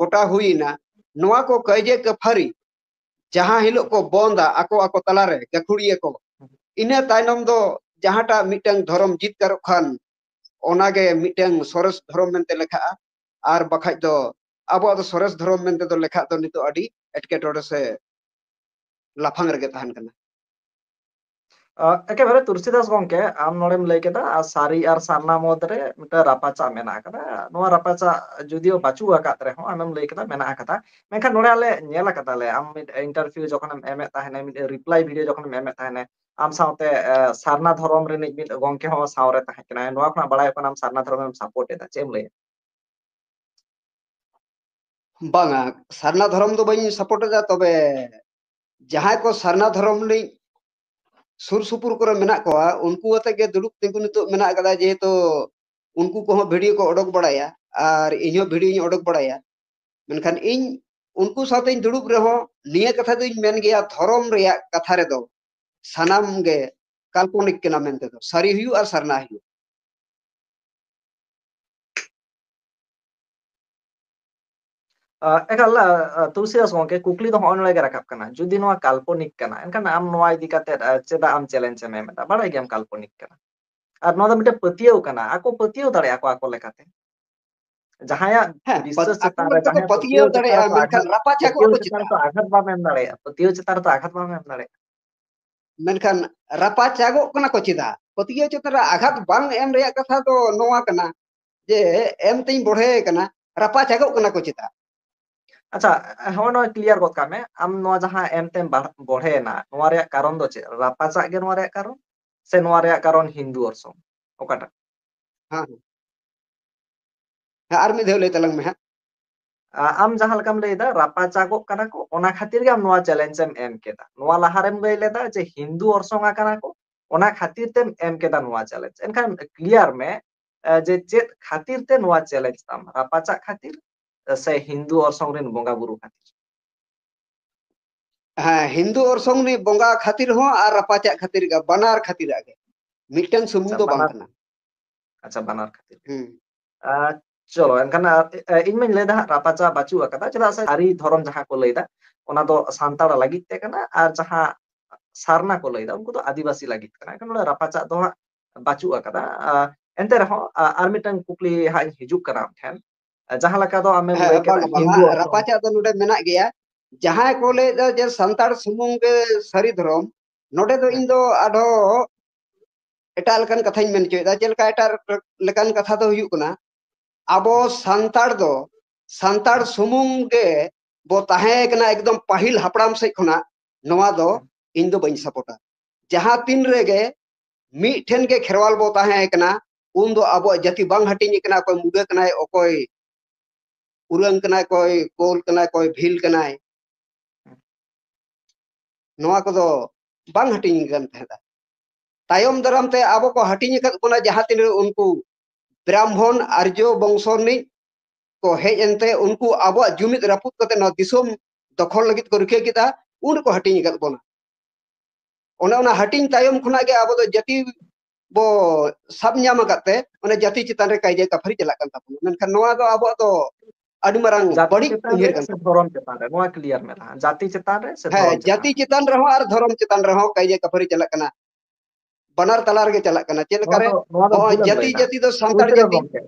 ᱜᱚᱴᱟ ᱦᱩᱭᱮᱱᱟ, ᱱᱚᱣᱟ ᱠᱚ ᱠᱟᱹᱭᱡᱟᱹ ᱠᱟᱹᱯᱷᱟᱹᱨᱤ ᱡᱟᱦᱟᱸ ᱦᱤᱞᱳᱜ ᱠᱚ ᱵᱚᱱᱫᱟ ᱟᱠᱚ ᱟᱠᱚ ᱛᱟᱞᱟᱨᱮ ᱜᱟᱹᱠᱷᱩᱲᱤᱭᱟᱹ ᱠᱚ, ᱤᱱᱟᱹ ᱛᱟᱭᱱᱚᱢ ᱫᱚ ᱡᱟᱦᱟᱸᱴᱟᱜ ᱢᱤᱫᱴᱟᱝ ᱫᱷᱚᱨᱚᱢ ᱡᱤᱛᱠᱟᱨᱚᱜ ᱠᱷᱟᱱ, ᱚᱱᱟᱜᱮ ᱢᱤᱫᱴᱟᱝ ᱥᱚᱨᱮᱥ ᱫᱷᱚᱨᱚᱢ ᱢᱮᱱᱛᱮ ᱞᱮᱠᱷᱟᱜᱼᱟ᱾ ᱟᱨ ᱵᱟᱠᱷᱟᱡ ᱫᱚ ᱟᱵᱚᱣᱟᱜ ᱫᱚ ᱥᱚᱨᱮᱥ ᱫᱷᱚᱨᱚᱢ ᱢᱮᱱᱛᱮ ᱫᱚ ᱞᱮᱠᱷᱟᱜ ᱫᱚ ᱱᱤᱛᱚᱜ ᱟᱹᱰᱤ ᱮᱴᱠᱮᱴᱚᱬᱮ ᱥᱮ ᱞᱟᱯᱷᱟᱝ ᱨᱮᱜᱮ ᱛᱟᱦᱮᱱ ᱠᱟᱱᱟ᱾ ᱟᱸ, ᱮᱠᱮᱵᱟᱨᱮ ᱛᱩᱞᱥᱤᱫᱟᱥ ᱜᱚᱝᱠᱮ, ᱟᱢ ᱱᱚᱰᱮᱢ ᱞᱟᱹᱭ ᱠᱮᱫᱟ, ᱟᱨ ᱥᱟᱹᱨᱤ ᱟᱨ ᱥᱟᱨᱱᱟ ᱢᱩᱫᱽ ᱨᱮ ᱢᱤᱫᱴᱟᱝ ᱨᱟᱯᱟᱪᱟᱜ ᱢᱮᱱᱟᱜ ᱟᱠᱟᱫᱟ᱾ ᱱᱚᱣᱟ ᱨᱟᱯᱟᱪᱟᱜ ᱡᱩᱫᱤᱭᱳ ᱵᱟᱹᱪᱩᱜ ᱟᱠᱟᱫ ᱨᱮᱦᱚᱸ, ᱟᱢᱮᱢ ᱞᱟᱹᱭ ᱠᱮᱫᱟ ᱢᱮᱱᱟᱜ ᱟᱠᱟᱫᱟ᱾ ᱢᱮᱱᱠᱷᱟᱱ ᱱᱚᱰᱮ ᱟᱞᱮ ᱧᱮᱞ ᱟᱠᱟᱫᱟᱞᱮ, ᱟᱢ ᱢᱤᱫ interview ᱡᱚᱠᱷᱚᱱᱮᱢ ᱮᱢᱮᱫ ᱛᱟᱦᱮᱱᱟ, ᱢᱤᱫ reply video ᱡᱚᱠᱷᱚᱱᱮᱢ ᱮᱢᱮᱫ ᱛᱟᱦᱮᱱᱟ, ᱟᱢ ᱥᱟᱶᱛᱮ, ᱮ, ᱥᱟᱨᱱᱟ ᱫᱷᱚᱨᱚᱢ ᱨᱤᱱᱤᱡ ᱢᱤᱫ ᱜᱚᱝᱠᱮ ᱦᱚᱸ ᱥᱟᱶᱨᱮ ᱛᱟᱦᱮᱸ ᱠᱟᱱᱟᱭ᱾ ᱱᱚᱣᱟ ᱠᱷᱚᱱᱟᱜ ᱵᱟᱲᱟᱭᱚᱜ ᱠᱟᱱᱟ ᱟᱢ ᱥᱟᱨᱱᱟ ᱫᱷᱚᱨᱚᱢᱮᱢ support ᱮᱫᱟ᱾ ᱪᱮᱫ ᱮᱢ ᱞᱟᱹᱭᱟ? ᱵᱟᱝᱟ, ᱥᱟᱨᱱᱟ ᱫᱷᱚᱨᱚᱢ ᱫᱚ ᱵᱟᱹᱧ support ᱮᱫᱟ, ᱛᱚᱵᱮ ᱡᱟᱦᱟᱸᱭ ᱠᱚ ᱥᱟᱨᱱᱟ ᱫᱷᱚᱨᱚᱢ ᱨᱤᱱᱤᱡ ᱥᱩᱨ ᱥᱩᱯᱩᱨ ᱠᱚᱨᱮ ᱢᱮᱱᱟᱜ ᱠᱚᱣᱟ, ᱩᱱᱠᱩ ᱟᱛᱮ ᱜᱮ ᱫᱩᱲᱩᱵ ᱛᱤᱸᱜᱩ ᱱᱤᱛᱚᱜ ᱢᱮᱱᱟᱜ ᱟᱠᱟᱫᱟ, ᱡᱮᱦᱮᱛᱩ ᱩᱱᱠᱩ ᱠᱚᱦᱚᱸ video ᱠᱚ ᱚᱰᱚᱠ ᱵᱟᱲᱟᱭᱟ ᱟᱨ ᱤᱧᱦᱚᱸ video ᱧ ᱚᱰᱚᱠ ᱵᱟᱲᱟᱭᱟ᱾ ᱢᱮᱱᱠᱷᱟᱱ ᱤᱧ ᱩᱱᱠᱩ ᱥᱟᱶᱛᱮᱧ ᱫᱩᱲᱩᱵ ᱨᱮᱦᱚᱸ ᱱᱤᱭᱟᱹ ᱠᱟᱛᱷᱟ ᱫᱚᱧ ᱢᱮᱱ ᱜᱮᱭᱟ, ᱫᱷᱚᱨᱚᱢ ᱨᱮᱭᱟᱜ ᱠᱟᱛᱷᱟ ᱨᱮᱫᱚ ᱥᱟᱱᱟᱢ ᱜᱮ ᱠᱟᱞᱯᱚᱱᱤᱠ ᱠᱟᱱᱟ ᱢᱮᱱᱛᱮ ᱫᱚ, ᱥᱟᱹᱨᱤ ᱦᱩᱭᱩᱜ ᱟᱨ ᱥᱟᱨᱱᱟ ᱦᱩᱭᱩᱜ᱾ ᱟ, ᱮᱠᱟᱞ, ᱟ, ᱟ, ᱛᱩᱞᱥᱤᱫᱟᱥ ᱜᱚᱝᱠᱮ, ᱠᱩᱠᱞᱤ ᱫᱚ ᱦᱚᱸᱜᱼᱚᱭ ᱱᱚᱰᱮ ᱜᱮ ᱨᱟᱠᱟᱵ ᱠᱟᱱᱟ, ᱡᱩᱫᱤ ᱱᱚᱣᱟ ᱠᱟᱞᱯᱚᱱᱤᱠ ᱠᱟᱱᱟ, ᱮᱱᱠᱷᱟᱱ ᱟᱢ ᱱᱚᱣᱟ ᱤᱫᱤ ᱠᱟᱛᱮ, ᱟ, ᱪᱮᱫᱟᱜ ᱟᱢ challenge ᱮᱢ ᱮᱢ ᱮᱫᱟ? ᱵᱟᱲᱟᱭ ᱜᱮᱭᱟᱢ ᱠᱟᱞᱯᱚᱱᱤᱠ ᱠᱟᱱᱟ, ᱟᱨ ᱱᱚᱣᱟ ᱫᱚ ᱢᱤᱫᱴᱮᱱ ᱯᱟᱹᱛᱭᱟᱹᱣ ᱠᱟᱱᱟ, ᱟᱠᱚ ᱯᱟᱹᱛᱭᱟᱹᱣ ᱫᱟᱲᱮᱭᱟᱜᱼᱟ ᱠᱚ ᱟᱠᱚ ᱞᱮᱠᱟᱛᱮ᱾ ᱡᱟᱦᱟᱸᱭᱟᱜ ᱦᱮᱸ, ᱵᱤᱥᱥᱟᱹᱥ ᱟᱠᱚ ᱪᱮᱛᱟᱱ ᱨᱮ, ᱞᱮᱠᱟ ᱠᱚ ᱡᱟᱦᱟᱸᱭᱟᱜ ᱯᱟᱹᱛᱭᱟᱹᱣ ᱯᱟᱹᱛᱭᱟᱹᱣ ᱪᱮᱛᱟᱱ ᱫᱟᱲᱮᱭᱟᱜᱼᱟ, ᱨᱮ ᱢᱮᱱᱠᱷᱟᱱ ᱟᱜᱷᱟᱛ, ᱨᱟᱯᱟᱪᱟᱜᱚᱜ ᱯᱟᱹᱛᱭᱟᱹᱣ ᱟᱠᱚ ᱪᱮᱛᱟᱱ ᱪᱮᱫᱟᱜ? ᱨᱮ ᱟᱜᱷᱟᱛ ᱵᱟᱢ ᱮᱢ ᱫᱟᱲᱮᱭᱟᱜᱼᱟ, ᱯᱟᱹᱛᱭᱟᱹᱣ ᱪᱮᱛᱟᱱ ᱨᱮ ᱟᱜᱷᱟᱛ ᱵᱟᱢ ᱮᱢ ᱫᱟᱲᱮᱭᱟᱜᱼᱟ᱾ ᱢᱮᱱᱠᱷᱟᱱ ᱨᱟᱯᱟᱪᱟᱜᱚᱜ ᱠᱟᱱᱟ ᱠᱚ ᱪᱮᱫᱟᱜ? ᱯᱟᱹᱛᱭᱟᱹᱣ ᱪᱮᱛᱟᱱ ᱨᱮ ᱟᱜᱷᱟᱛ ᱵᱟᱝ ᱮᱢ ᱨᱮᱭᱟᱜ ᱠᱟᱛᱷᱟ ᱫᱚ ᱱᱚᱣᱟ ᱠᱟᱱᱟ ᱡᱮ ᱮᱢ ᱛᱤᱧ ᱵᱚᱲᱦᱮ ᱠᱟᱱᱟ, ᱨᱟᱯᱟᱪᱟᱜᱚᱜ ᱠᱟᱱᱟ ᱠᱚ ᱪᱮᱫᱟᱜ? ᱟᱪᱪᱷᱟ, ᱦᱚᱸᱜᱼᱚ ᱱᱚᱣᱟ clear ᱜᱚᱫ ᱠᱟᱜ ᱢᱮ, ᱟᱢ ᱱᱚᱣᱟ ᱡᱟᱦᱟᱸ ᱮᱢ ᱛᱮᱢ ᱵᱟᱲ-, ᱵᱚᱲᱦᱮᱭᱮᱱᱟ, ᱱᱚᱣᱟ ᱨᱮᱭᱟᱜ ᱠᱟᱨᱚᱱ ᱫᱚ ᱪᱮᱫ? ᱨᱟᱯᱟᱪᱟᱜ ᱜᱮ ᱱᱚᱣᱟ ᱨᱮᱭᱟᱜ ᱠᱟᱨᱚᱱ, ᱥᱮ ᱱᱚᱣᱟ ᱨᱮᱭᱟᱜ ᱠᱟᱨᱚᱱ ᱦᱤᱱᱫᱩ ᱚᱨᱥᱚᱝ? ᱚᱠᱟᱴᱟᱜ? ᱦᱮᱸ, ᱦᱮᱸ᱾ ᱦᱮᱸ, ᱟᱨ ᱢᱤᱫ ᱫᱷᱟᱣ ᱞᱟᱹᱭ ᱛᱟᱞᱟᱝ ᱢᱮ ᱦᱟᱸᱜ᱾ ᱟ-, ᱟᱢ ᱡᱟᱦᱟᱸ ᱞᱮᱠᱟᱢ ᱞᱟᱹᱭᱫᱟ, ᱨᱟᱯᱟᱪᱟᱜᱚᱜ ᱠᱟᱱᱟ ᱠᱚ, ᱚᱱᱟ ᱠᱷᱟᱹᱛᱤᱨ ᱜᱮ ᱟᱢ ᱱᱚᱣᱟ challenge ᱮᱢ ᱮᱢ ᱠᱮᱫᱟ᱾ ᱱᱚᱣᱟ ᱞᱟᱦᱟᱨᱮᱢ ᱞᱟᱹᱭ ᱞᱮᱫᱟ ᱡᱮ ᱦᱤᱱᱫᱩ ᱚᱨᱥᱚᱝ ᱟᱠᱟᱱᱟ ᱠᱚ, ᱚᱱᱟ ᱠᱷᱟᱹᱛᱤᱨ ᱛᱮᱢ ᱮᱢ ᱠᱮᱫᱟ ᱱᱚᱣᱟ challenge᱾ ᱮᱱᱠᱷᱟᱱ clear ᱢᱮ, ᱮ, ᱡᱮ ᱪᱮᱫ ᱠᱷᱟᱹᱛᱤᱨ ᱛᱮ ᱱᱚᱣᱟ challenge ᱛᱟᱢ? ᱨᱟᱯᱟᱪᱟᱜ ᱠᱷᱟᱹᱛᱤᱨ ᱥᱮ ᱦᱤᱱᱫᱩ ᱚᱨᱥᱚᱝ ᱨᱮᱱ ᱵᱚᱸᱜᱟ ᱵᱩᱨᱩ ᱠᱷᱟᱹᱛᱤᱨ? ᱦᱮᱸ, ᱦᱤᱱᱫᱩ ᱚᱨᱥᱚᱝ ᱨᱤᱱᱤᱡ ᱵᱚᱸᱜᱟ ᱠᱷᱟᱹᱛᱤᱨ ᱦᱚᱸ ᱟᱨ ᱨᱟᱯᱟᱪᱟᱜ ᱠᱷᱟᱹᱛᱤᱨ ᱜᱮ, ᱵᱟᱱᱟᱨ ᱠᱷᱟᱹᱛᱤᱨᱟᱜ ᱜᱮ, ᱢᱤᱫᱴᱮᱱ ᱥᱩᱢᱩᱝ ᱟᱪᱪᱷᱟ, ᱫᱚ ᱵᱟᱝ ᱵᱟᱱᱟᱨ ᱠᱟᱱᱟ᱾ ᱟᱪᱪᱷᱟ, ᱵᱟᱱᱟᱨ ᱠᱷᱟᱹᱛᱤᱨ ᱜᱮ᱾ ᱦᱩᱸ᱾ ᱟᱨ ᱪᱚᱞᱚ, ᱮᱱᱠᱷᱟᱱ, ᱟᱨ, ᱮ, ᱤᱧ ᱢᱟᱧ ᱞᱟᱹᱭ ᱫᱟ ᱦᱟᱸᱜ, ᱨᱟᱯᱟᱪᱟᱜ ᱵᱟᱹᱪᱩᱜ ᱟᱠᱟᱫᱟ, ᱪᱮᱫᱟᱜ ᱥᱮ ᱥᱟᱹᱨᱤ ᱫᱷᱚᱨᱚᱢ ᱡᱟᱦᱟᱸ ᱠᱚ ᱞᱟᱹᱭ ᱫᱟ, ᱚᱱᱟ ᱫᱚ ᱥᱟᱱᱛᱟᱲ ᱞᱟᱹᱜᱤᱫ ᱛᱮ ᱠᱟᱱᱟ, ᱟᱨ ᱡᱟᱦᱟᱸ ᱥᱟᱨᱱᱟ ᱠᱚ ᱞᱟᱹᱭ ᱫᱟ, ᱩᱱᱠᱩ ᱫᱚ ᱟᱹᱫᱤᱵᱟᱹᱥᱤ ᱞᱟᱹᱜᱤᱫ ᱠᱟᱱᱟ᱾ ᱮᱱᱠᱷᱟᱱ ᱱᱚᱰᱮ ᱨᱟᱯᱟᱪᱟᱜ ᱫᱚ ᱦᱟᱸᱜ ᱵᱟᱹᱪᱩᱜ ᱟᱠᱟᱫᱟ᱾ ᱟ, ᱮᱱᱛᱮ ᱨᱮᱦᱚᱸ, ᱟ, ᱟᱨ ᱢᱤᱫᱴᱟᱝ ᱠᱩᱠᱞᱤ ᱦᱟᱸᱜ ᱤᱧ ᱦᱤᱡᱩᱜ ᱠᱟᱱᱟ ᱟᱢ ᱴᱷᱮᱱ᱾ ᱟ, ᱡᱟᱦᱟᱸ ᱞᱮᱠᱟ ᱫᱚ ᱟᱢᱮᱢ ᱞᱟᱹᱭ ᱦᱮᱸ, ᱠᱮᱫᱟ, ᱵᱟᱝᱟ, ᱵᱟᱝᱟ, ᱦᱤᱱᱫᱩ ᱚᱨᱥᱚᱝ᱾ ᱨᱟᱯᱟᱪᱟᱜ ᱫᱚ ᱱᱚᱰᱮ ᱢᱮᱱᱟᱜ ᱜᱮᱭᱟ᱾ ᱡᱟᱦᱟᱸᱭ ᱠᱚ ᱞᱟᱹᱭ ᱫᱟ ᱡᱮ ᱥᱟᱱᱛᱟᱲ ᱥᱩᱢᱩᱝ ᱜᱮ ᱥᱟᱹᱨᱤ ᱫᱷᱚᱨᱚᱢ, ᱱᱚᱰᱮ ᱫᱚ ᱦᱮᱸ᱾ ᱤᱧ ᱫᱚ ᱟᱨᱦᱚᱸ ᱮᱴᱟᱜ ᱞᱮᱠᱟᱱ ᱠᱟᱛᱷᱟᱧ ᱢᱮᱱ ᱦᱚᱪᱚᱭᱮᱫᱟ᱾ ᱪᱮᱫ ᱞᱮᱠᱟ ᱮᱴᱟᱜ ᱞᱮᱠᱟᱱ ᱠᱟᱛᱷᱟ ᱫᱚ ᱦᱩᱭᱩᱜ ᱠᱟᱱᱟ, ᱟᱵᱚ ᱥᱟᱱᱛᱟᱲ ᱫᱚ ᱥᱟᱱᱛᱟᱲ ᱥᱩᱢᱩᱝ ᱜᱮ ᱵᱚ ᱛᱟᱦᱮᱸ ᱠᱟᱱᱟ ᱮᱠᱫᱚᱢ ᱯᱟᱹᱦᱤᱞ ᱦᱟᱯᱲᱟᱢ ᱥᱮᱫ ᱠᱷᱚᱱᱟᱜ᱾ ᱱᱚᱣᱟ ᱫᱚ ᱤᱧ ᱫᱚ ᱵᱟᱹᱧ ᱥᱟᱯᱳᱨᱴᱟ᱾ ᱡᱟᱦᱟᱸ ᱛᱤᱱ ᱨᱮᱜᱮ ᱢᱤᱫ ᱴᱷᱮᱱ ᱜᱮ ᱠᱷᱮᱨᱣᱟᱞ ᱵᱚ ᱛᱟᱦᱮᱸ ᱠᱟᱱᱟ, ᱩᱱ ᱫᱚ ᱟᱵᱚᱣᱟᱜ ᱡᱟᱹᱛᱤ ᱵᱟᱝ ᱦᱟᱹᱴᱤᱧ ᱠᱟᱱᱟ, ᱚᱠᱚᱭ ᱢᱩᱰᱟᱹ ᱠᱟᱱᱟᱭ, ᱚᱠᱚᱭ ᱩᱨᱟᱹᱝ ᱠᱟᱱᱟᱭ, ᱚᱠᱚᱭ ᱠᱳᱞ ᱠᱟᱱᱟᱭ, ᱚᱠᱚᱭ ᱵᱷᱤᱞ ᱠᱟᱱᱟᱭ᱾ ᱱᱚᱣᱟ ᱠᱚᱫᱚ ᱵᱟᱝ ᱦᱟᱹᱴᱤᱧ ᱠᱟᱱ ᱛᱟᱦᱮᱸᱫᱼᱟ᱾ ᱛᱟᱭᱚᱢ ᱫᱟᱨᱟᱢ ᱛᱮ ᱟᱵᱚ ᱠᱚ ᱦᱟᱹᱴᱤᱧ ᱟᱠᱟᱫ ᱵᱚᱱᱟ, ᱡᱟᱦᱟᱸ ᱛᱤᱱᱟᱹᱜ ᱩᱱᱠᱩ ᱵᱨᱟᱦᱢᱚᱱ ᱟᱨᱡᱚ ᱵᱚᱝᱥᱚ ᱨᱤᱱᱤᱡ ᱠᱚ ᱦᱮᱡ ᱮᱱᱛᱮ, ᱩᱱᱠᱩ ᱟᱵᱚᱣᱟᱜ ᱡᱩᱢᱤᱫ ᱨᱟᱹᱯᱩᱫ ᱠᱟᱛᱮ ᱱᱚᱣᱟ ᱫᱤᱥᱚᱢ ᱫᱚᱠᱷᱚᱞ ᱞᱟᱹᱜᱤᱫ ᱠᱚ ᱨᱤᱠᱟᱹ ᱠᱮᱫᱟ, ᱩᱱ ᱨᱮᱠᱚ ᱦᱟᱹᱴᱤᱧ ᱟᱠᱟᱫ ᱵᱚᱱᱟ᱾ ᱚᱱᱮ ᱚᱱᱟ ᱦᱟᱹᱴᱤᱧ ᱛᱟᱭᱚᱢ ᱠᱷᱚᱱᱟᱜ ᱜᱮ ᱟᱵᱚ ᱫᱚ ᱡᱟᱹᱛᱤ ᱵᱚ ᱥᱟᱵ ᱧᱟᱢ ᱟᱠᱟᱫ ᱛᱮ, ᱚᱱᱮ ᱡᱟᱹᱛᱤ ᱪᱮᱛᱟᱱ ᱨᱮ ᱠᱟᱹᱭᱡᱟᱹ ᱠᱟᱯᱷᱟᱹᱨᱤ ᱪᱟᱞᱟᱜ ᱠᱟᱱ ᱛᱟᱵᱚᱱᱟ᱾ ᱢᱮᱱᱠᱷᱟᱱ ᱱᱚᱣᱟ ᱫᱚ ᱟᱵᱚᱣᱟᱜ ᱫᱚ ᱟᱹᱰᱤ ᱢᱟᱨᱟᱝ ᱡᱟᱹᱛᱤ ᱵᱟᱹᱲᱤᱡ ᱪᱮᱛᱟᱱ ᱨᱮ ᱩᱭᱦᱟᱹᱨ ᱠᱟᱱ ᱥᱮ ᱛᱟᱵᱚᱱᱟ᱾ ᱫᱷᱚᱨᱚᱢ ᱪᱮᱛᱟᱱ ᱨᱮ? ᱱᱚᱣᱟ ᱠᱞᱤᱭᱟᱨ ᱢᱮ ᱞᱟᱦᱟ, ᱡᱟᱹᱛᱤ ᱪᱮᱛᱟᱱ ᱨᱮ ᱥᱮ ᱦᱮᱸ, ᱫᱷᱚᱨᱚᱢ ᱪᱮᱛᱟᱱ ᱡᱟᱹᱛᱤ ᱨᱮ? ᱪᱮᱛᱟᱱ ᱨᱮᱦᱚᱸ ᱟᱨ ᱫᱷᱚᱨᱚᱢ ᱪᱮᱛᱟᱱ ᱨᱮᱦᱚᱸ ᱠᱟᱹᱭᱡᱟᱹ ᱠᱟᱯᱷᱟᱹᱨᱤ ᱪᱟᱞᱟᱜ ᱠᱟᱱᱟ, ᱵᱟᱱᱟᱨ ᱛᱟᱞᱟ ᱨᱮᱜᱮ ᱪᱟᱞᱟᱜ ᱠᱟᱱᱟ᱾ ᱪᱮᱫ ᱱᱚᱣᱟ ᱞᱮᱠᱟᱨᱮ ᱫᱚ, ᱱᱚᱣᱟ ᱫᱚ ᱦᱚᱸᱜᱼᱚᱭ ᱵᱷᱩᱞᱮᱢ ᱡᱟᱹᱛᱤ ᱞᱟᱹᱭᱫᱟ᱾ ᱡᱟᱹᱛᱤ ᱫᱚ ᱥᱟᱱᱛᱟᱲ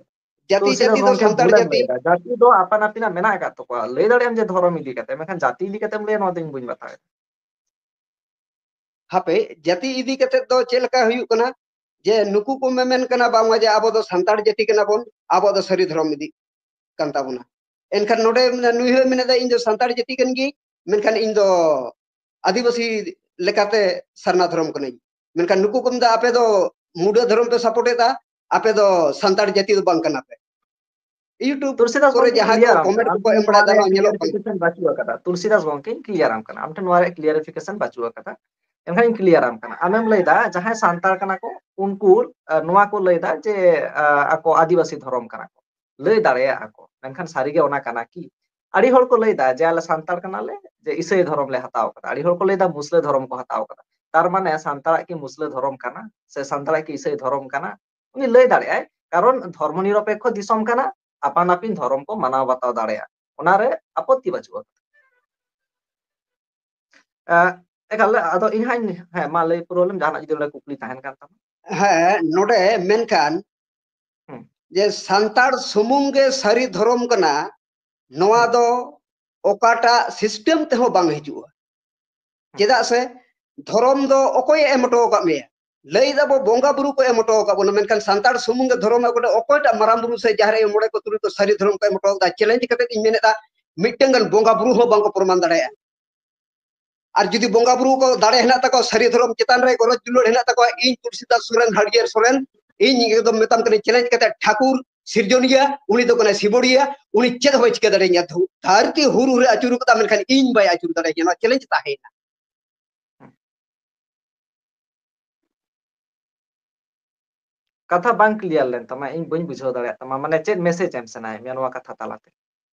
ᱛᱩᱞᱥᱤᱫᱟᱥ ᱡᱟᱹᱛᱤ ᱫᱚ ᱜᱚᱢᱠᱮ, ᱥᱟᱱᱛᱟᱲ ᱵᱷᱩᱞᱮᱢ ᱡᱟᱹᱛᱤ ᱞᱟᱹᱭᱫᱟ᱾ ᱡᱟᱹᱛᱤ ᱫᱚ ᱟᱯᱟᱱ ᱟᱹᱯᱤᱱᱟᱜ ᱢᱮᱱᱟᱜ ᱟᱠᱟᱫ ᱛᱟᱠᱚᱣᱟ, ᱞᱟᱹᱭ ᱫᱟᱲᱮᱭᱟᱜ ᱟᱢ ᱡᱮ ᱫᱷᱚᱨᱚᱢ ᱤᱫᱤ ᱠᱟᱛᱮ, ᱢᱮᱱᱠᱷᱟᱱ ᱡᱟᱹᱛᱤ ᱤᱫᱤ ᱠᱟᱛᱮᱢ ᱞᱟᱹᱭᱟ, ᱱᱚᱣᱟ ᱫᱚ ᱤᱧ ᱵᱟᱹᱧ ᱵᱟᱛᱟᱣᱮᱫᱟ᱾ ᱦᱟᱯᱮ, ᱡᱟᱹᱛᱤ ᱤᱫᱤ ᱠᱟᱛᱮ ᱫᱚ ᱪᱮᱫ ᱞᱮᱠᱟ ᱦᱩᱭᱩᱜ ᱠᱟᱱᱟ ᱡᱮ ᱱᱩᱠᱩ ᱠᱚ ᱢᱮᱢᱮᱱ ᱠᱟᱱᱟ ᱵᱟᱝᱢᱟ ᱡᱮ ᱟᱵᱚ ᱫᱚ ᱥᱟᱱᱛᱟᱲ ᱡᱟᱹᱛᱤ ᱠᱟᱱᱟ ᱵᱚᱱ, ᱟᱵᱚᱣᱟᱜ ᱫᱚ ᱥᱟᱹᱨᱤ ᱫᱷᱚᱨᱚᱢ ᱤᱫᱤ ᱠᱟᱱ ᱛᱟᱵᱚᱱᱟ᱾ ᱮᱱᱠᱷᱟᱱ ᱱᱚᱰᱮ ᱱᱩᱭ ᱦᱚᱸᱭ ᱢᱮᱱᱮᱫᱟ ᱤᱧ ᱫᱚ ᱥᱟᱱᱛᱟᱲ ᱡᱟᱹᱛᱤ ᱠᱟᱱ ᱜᱤᱭᱟᱹᱧ, ᱢᱮᱱᱠᱷᱟᱱ ᱤᱧ ᱫᱚ ᱟᱹᱫᱤᱵᱟᱹᱥᱤ ᱞᱮᱠᱟᱛᱮ ᱥᱟᱨᱱᱟ ᱫᱷᱚᱨᱚᱢ ᱠᱟᱹᱱᱟᱹᱧ᱾ ᱢᱮᱱᱠᱷᱟᱱ ᱱᱩᱠᱩ ᱠᱚ ᱢᱮᱱᱫᱟ ᱟᱯᱮ ᱫᱚ ᱢᱩᱰᱟᱹ ᱫᱷᱚᱨᱚᱢ ᱯᱮ ᱥᱟᱯᱳᱨᱴ ᱮᱫᱟ, ᱟᱯᱮ ᱫᱚ ᱥᱟᱱᱛᱟᱲ ᱡᱟᱹᱛᱤ ᱫᱚ ᱵᱟᱝ ᱠᱟᱱᱟ ᱯᱮ᱾ YouTube ᱛᱩᱞᱥᱤᱫᱟᱥ ᱠᱚᱨᱮ ᱜᱚᱢᱠᱮ, ᱡᱟᱦᱟᱸ ᱠᱚ ᱠᱞᱤᱭᱟᱨ ᱟᱢ ᱠᱚᱢᱮᱱᱴ ᱠᱟᱱᱟ, ᱟᱢ ᱠᱚᱠᱚ ᱴᱷᱮᱱ ᱮᱢ ᱱᱚᱣᱟ ᱵᱟᱲᱟᱭᱮᱫᱟ, ᱨᱮᱭᱟᱜ ᱱᱚᱣᱟ ᱧᱮᱞᱚᱜ ᱠᱟᱱᱟ᱾ ᱠᱞᱤᱭᱟᱨᱤᱯᱷᱤᱠᱮᱥᱚᱱ ᱵᱟᱹᱪᱩᱜ ᱟᱠᱟᱫᱟ᱾ ᱛᱩᱞᱥᱤᱫᱟᱥ ᱜᱚᱢᱠᱮᱧ ᱠᱞᱤᱭᱟᱨ ᱟᱢ ᱠᱟᱱᱟ, ᱟᱢ ᱴᱷᱮᱱ ᱱᱚᱣᱟ ᱨᱮᱭᱟᱜ ᱠᱞᱤᱭᱟᱨᱤᱯᱷᱤᱠᱮᱥᱚᱱ ᱵᱟᱹᱪᱩᱜ ᱟᱠᱟᱫᱟ᱾ ᱮᱱᱠᱷᱟᱱ ᱤᱧ ᱠᱞᱤᱭᱟᱨ ᱟᱢ ᱠᱟᱱᱟ᱾ ᱟᱢᱮᱢ ᱞᱟᱹᱭᱫᱟ ᱡᱟᱦᱟᱸᱭ ᱥᱟᱱᱛᱟᱲ ᱠᱟᱱᱟ ᱠᱚ, ᱩᱱᱠᱩ, ᱟ, ᱱᱚᱣᱟ ᱠᱚ ᱞᱟᱹᱭᱫᱟ ᱡᱮ, ᱟ, ᱟᱠᱚ ᱟᱹᱫᱤᱵᱟᱹᱥᱤ ᱫᱷᱚᱨᱚᱢ ᱠᱟᱱᱟ ᱠᱚ᱾ ᱞᱟᱹᱭ ᱫᱟᱲᱮᱭᱟᱜᱼᱟ ᱠᱚ᱾ ᱢᱮᱱᱠᱷᱟᱱ ᱥᱟᱹᱨᱤᱜᱮ ᱚᱱᱟ ᱠᱟᱱᱟ ᱠᱤ? ᱟᱹᱰᱤ ᱦᱚᱲ ᱠᱚ ᱞᱟᱹᱭ ᱫᱟ ᱡᱮ ᱟᱞᱮ ᱥᱟᱱᱛᱟᱲ ᱠᱟᱱᱟᱞᱮ, ᱡᱮ ᱤᱥᱟᱹᱭ ᱫᱷᱚᱨᱚᱢ ᱞᱮ ᱦᱟᱛᱟᱣ ᱠᱟᱫᱟ, ᱟᱹᱰᱤ ᱦᱚᱲ ᱠᱚ ᱞᱟᱹᱭ ᱫᱟ ᱢᱩᱥᱞᱟᱹ ᱫᱷᱚᱨᱚᱢ ᱠᱚ ᱦᱟᱛᱟᱣ ᱠᱟᱫᱟ᱾ ᱛᱟᱨ ᱢᱟᱱᱮ ᱥᱟᱱᱛᱟᱲᱟᱜ ᱠᱤ ᱢᱩᱥᱞᱟᱹ ᱫᱷᱚᱨᱚᱢ ᱠᱟᱱᱟ ᱥᱮ ᱥᱟᱱᱛᱟᱲᱟᱜ ᱠᱤ ᱤᱥᱟᱹᱭ ᱫᱷᱚᱨᱚᱢ ᱠᱟᱱᱟ? ᱩᱱᱤ ᱞᱟᱹᱭ ᱫᱟᱲᱮᱭᱟᱜᱼᱟᱭ, ᱠᱟᱨᱚᱱ ᱫᱷᱚᱨᱢᱚ ᱱᱤᱨᱚᱯᱮᱠᱠᱷᱚ ᱫᱤᱥᱚᱢ ᱠᱟᱱᱟ, ᱟᱯᱟᱱ ᱟᱹᱯᱤᱱ ᱫᱷᱚᱨᱚᱢ ᱠᱚ ᱢᱟᱱᱟᱣ ᱵᱟᱛᱟᱣ ᱫᱟᱲᱮᱭᱟᱜᱼᱟ, ᱚᱱᱟᱨᱮ ᱟᱯᱚᱛᱛᱤ ᱵᱟᱹᱪᱩᱜᱼᱟ᱾ ᱮᱸ, ᱮᱠᱟᱞ, ᱟᱫᱚ ᱤᱧ ᱦᱟᱸᱜ ᱤᱧ, ᱦᱮᱸ, ᱢᱟ ᱞᱟᱹᱭ ᱯᱩᱨᱟᱹᱣ ᱞᱮᱢ, ᱡᱟᱦᱟᱱᱟᱜ ᱡᱩᱫᱤ ᱚᱸᱰᱮ ᱠᱩᱠᱞᱤ ᱛᱟᱦᱮᱱ ᱠᱟᱱ ᱛᱟᱢᱟ᱾ ᱦᱮᱸ, ᱱᱚᱰᱮ ᱢᱮᱱᱠᱷᱟᱱ ᱦᱩᱸ᱾ ᱡᱮ ᱥᱟᱱᱛᱟᱲ ᱥᱩᱢᱩᱝ ᱜᱮ ᱥᱟᱹᱨᱤ ᱫᱷᱚᱨᱚᱢ ᱠᱟᱱᱟ, ᱱᱚᱣᱟ ᱦᱩᱸ᱾ ᱫᱚ ᱚᱠᱟᱴᱟᱜ system ᱛᱮᱦᱚᱸ ᱵᱟᱝ ᱦᱤᱡᱩᱜᱼᱟ᱾ ᱦᱩᱸ᱾ ᱪᱮᱫᱟᱜ ᱥᱮ ᱫᱷᱚᱨᱚᱢ ᱫᱚ ᱚᱠᱚᱭᱮ ᱮᱢ ᱦᱚᱴᱚ ᱟᱠᱟᱫ ᱢᱮᱭᱟ? ᱞᱟᱹᱭ ᱫᱟᱵᱚ ᱵᱚᱸᱜᱟ ᱵᱩᱨᱩ ᱠᱚ ᱮᱢ ᱦᱚᱴᱚ ᱟᱠᱟᱫ ᱵᱚᱱᱟ, ᱢᱮᱱᱠᱷᱟᱱ ᱥᱟᱱᱛᱟᱲ ᱥᱩᱢᱩᱝ ᱜᱮ ᱫᱷᱚᱨᱚᱢ ᱮᱢ ᱦᱚᱴᱚ, ᱚᱠᱚᱭᱴᱟᱜ ᱢᱟᱨᱟᱝ ᱵᱩᱨᱩ ᱥᱮ ᱡᱟᱦᱮᱨ ᱟᱭᱳ ᱢᱚᱬᱮ ᱠᱚ ᱛᱩᱨᱩᱭ ᱠᱚ ᱥᱟᱹᱨᱤ ᱫᱷᱚᱨᱚᱢ ᱠᱚ ᱮᱢ ᱦᱚᱴᱚ ᱟᱠᱟᱫᱟ? Challenge ᱠᱟᱛᱮ ᱤᱧ ᱢᱮᱱᱮᱫᱟ, ᱢᱤᱫᱴᱟᱝ ᱜᱟᱱ ᱵᱚᱸᱜᱟ ᱵᱩᱨᱩ ᱦᱚᱸ ᱵᱟᱝᱠᱚ ᱯᱨᱚᱢᱟᱱ ᱫᱟᱲᱮᱭᱟᱜᱼᱟ᱾ ᱟᱨ ᱡᱩᱫᱤ ᱵᱚᱸᱜᱟ ᱵᱩᱨᱩ ᱠᱚ ᱫᱟᱲᱮ ᱦᱮᱱᱟᱜ ᱛᱟᱠᱚᱣᱟ, ᱥᱟᱹᱨᱤ ᱫᱷᱚᱨᱚᱢ ᱪᱮᱛᱟᱱ ᱨᱮ ᱜᱚᱨᱚᱡᱽ ᱫᱩᱞᱟᱹᱲ ᱦᱮᱱᱟᱜ ᱛᱟᱠᱚᱣᱟ, ᱤᱧ ᱛᱩᱞᱥᱤᱫᱟᱥ ᱥᱚᱨᱮᱱ, ᱦᱟᱹᱨᱭᱟᱹᱲ ᱥᱚᱨᱮᱱ, ᱤᱧ ᱮᱠᱫᱚᱢ ᱢᱮᱛᱟᱢ ᱠᱟᱹᱱᱟᱹᱧ, challenge ᱠᱟᱛᱮ, ᱴᱷᱟᱹᱠᱩᱨ ᱥᱤᱨᱡᱚᱱᱤᱭᱟᱹ, ᱩᱱᱤ ᱫᱚ ᱠᱟᱱᱟᱭ ᱥᱤᱵᱚᱲᱤᱭᱟᱹ, ᱩᱱᱤ ᱪᱮᱫ ᱦᱚᱸ ᱵᱟᱭ ᱪᱤᱠᱟᱹ ᱫᱟᱲᱮᱭᱟᱹᱧᱟ᱾ ᱫᱷᱩ-, ᱫᱷᱟᱹᱨᱛᱤ ᱦᱩᱨ ᱦᱩᱨᱮ ᱟᱹᱪᱩᱨ ᱠᱟᱫᱟ, ᱢᱮᱱᱠᱷᱟᱱ ᱤᱧ ᱵᱟᱭ ᱟᱹᱪᱩᱨ ᱫᱟᱲᱮᱭᱟᱹᱧᱟ᱾ ᱱᱚᱣᱟ challenge ᱛᱟᱦᱮᱸᱭᱮᱱᱟ᱾ ᱠᱟᱛᱷᱟ ᱵᱟᱝ clear ᱞᱮᱱ ᱛᱟᱢᱟ, ᱤᱧ ᱵᱟᱹᱧ ᱵᱩᱡᱷᱟᱹᱣ ᱫᱟᱲᱮᱭᱟᱜ ᱛᱟᱢᱟ, ᱢᱟᱱᱮ ᱪᱮᱫ message ᱮᱢ ᱥᱟᱱᱟᱭᱮᱫ ᱢᱮᱭᱟ ᱱᱚᱣᱟ ᱠᱟᱛᱷᱟ ᱛᱟᱞᱟᱛᱮ?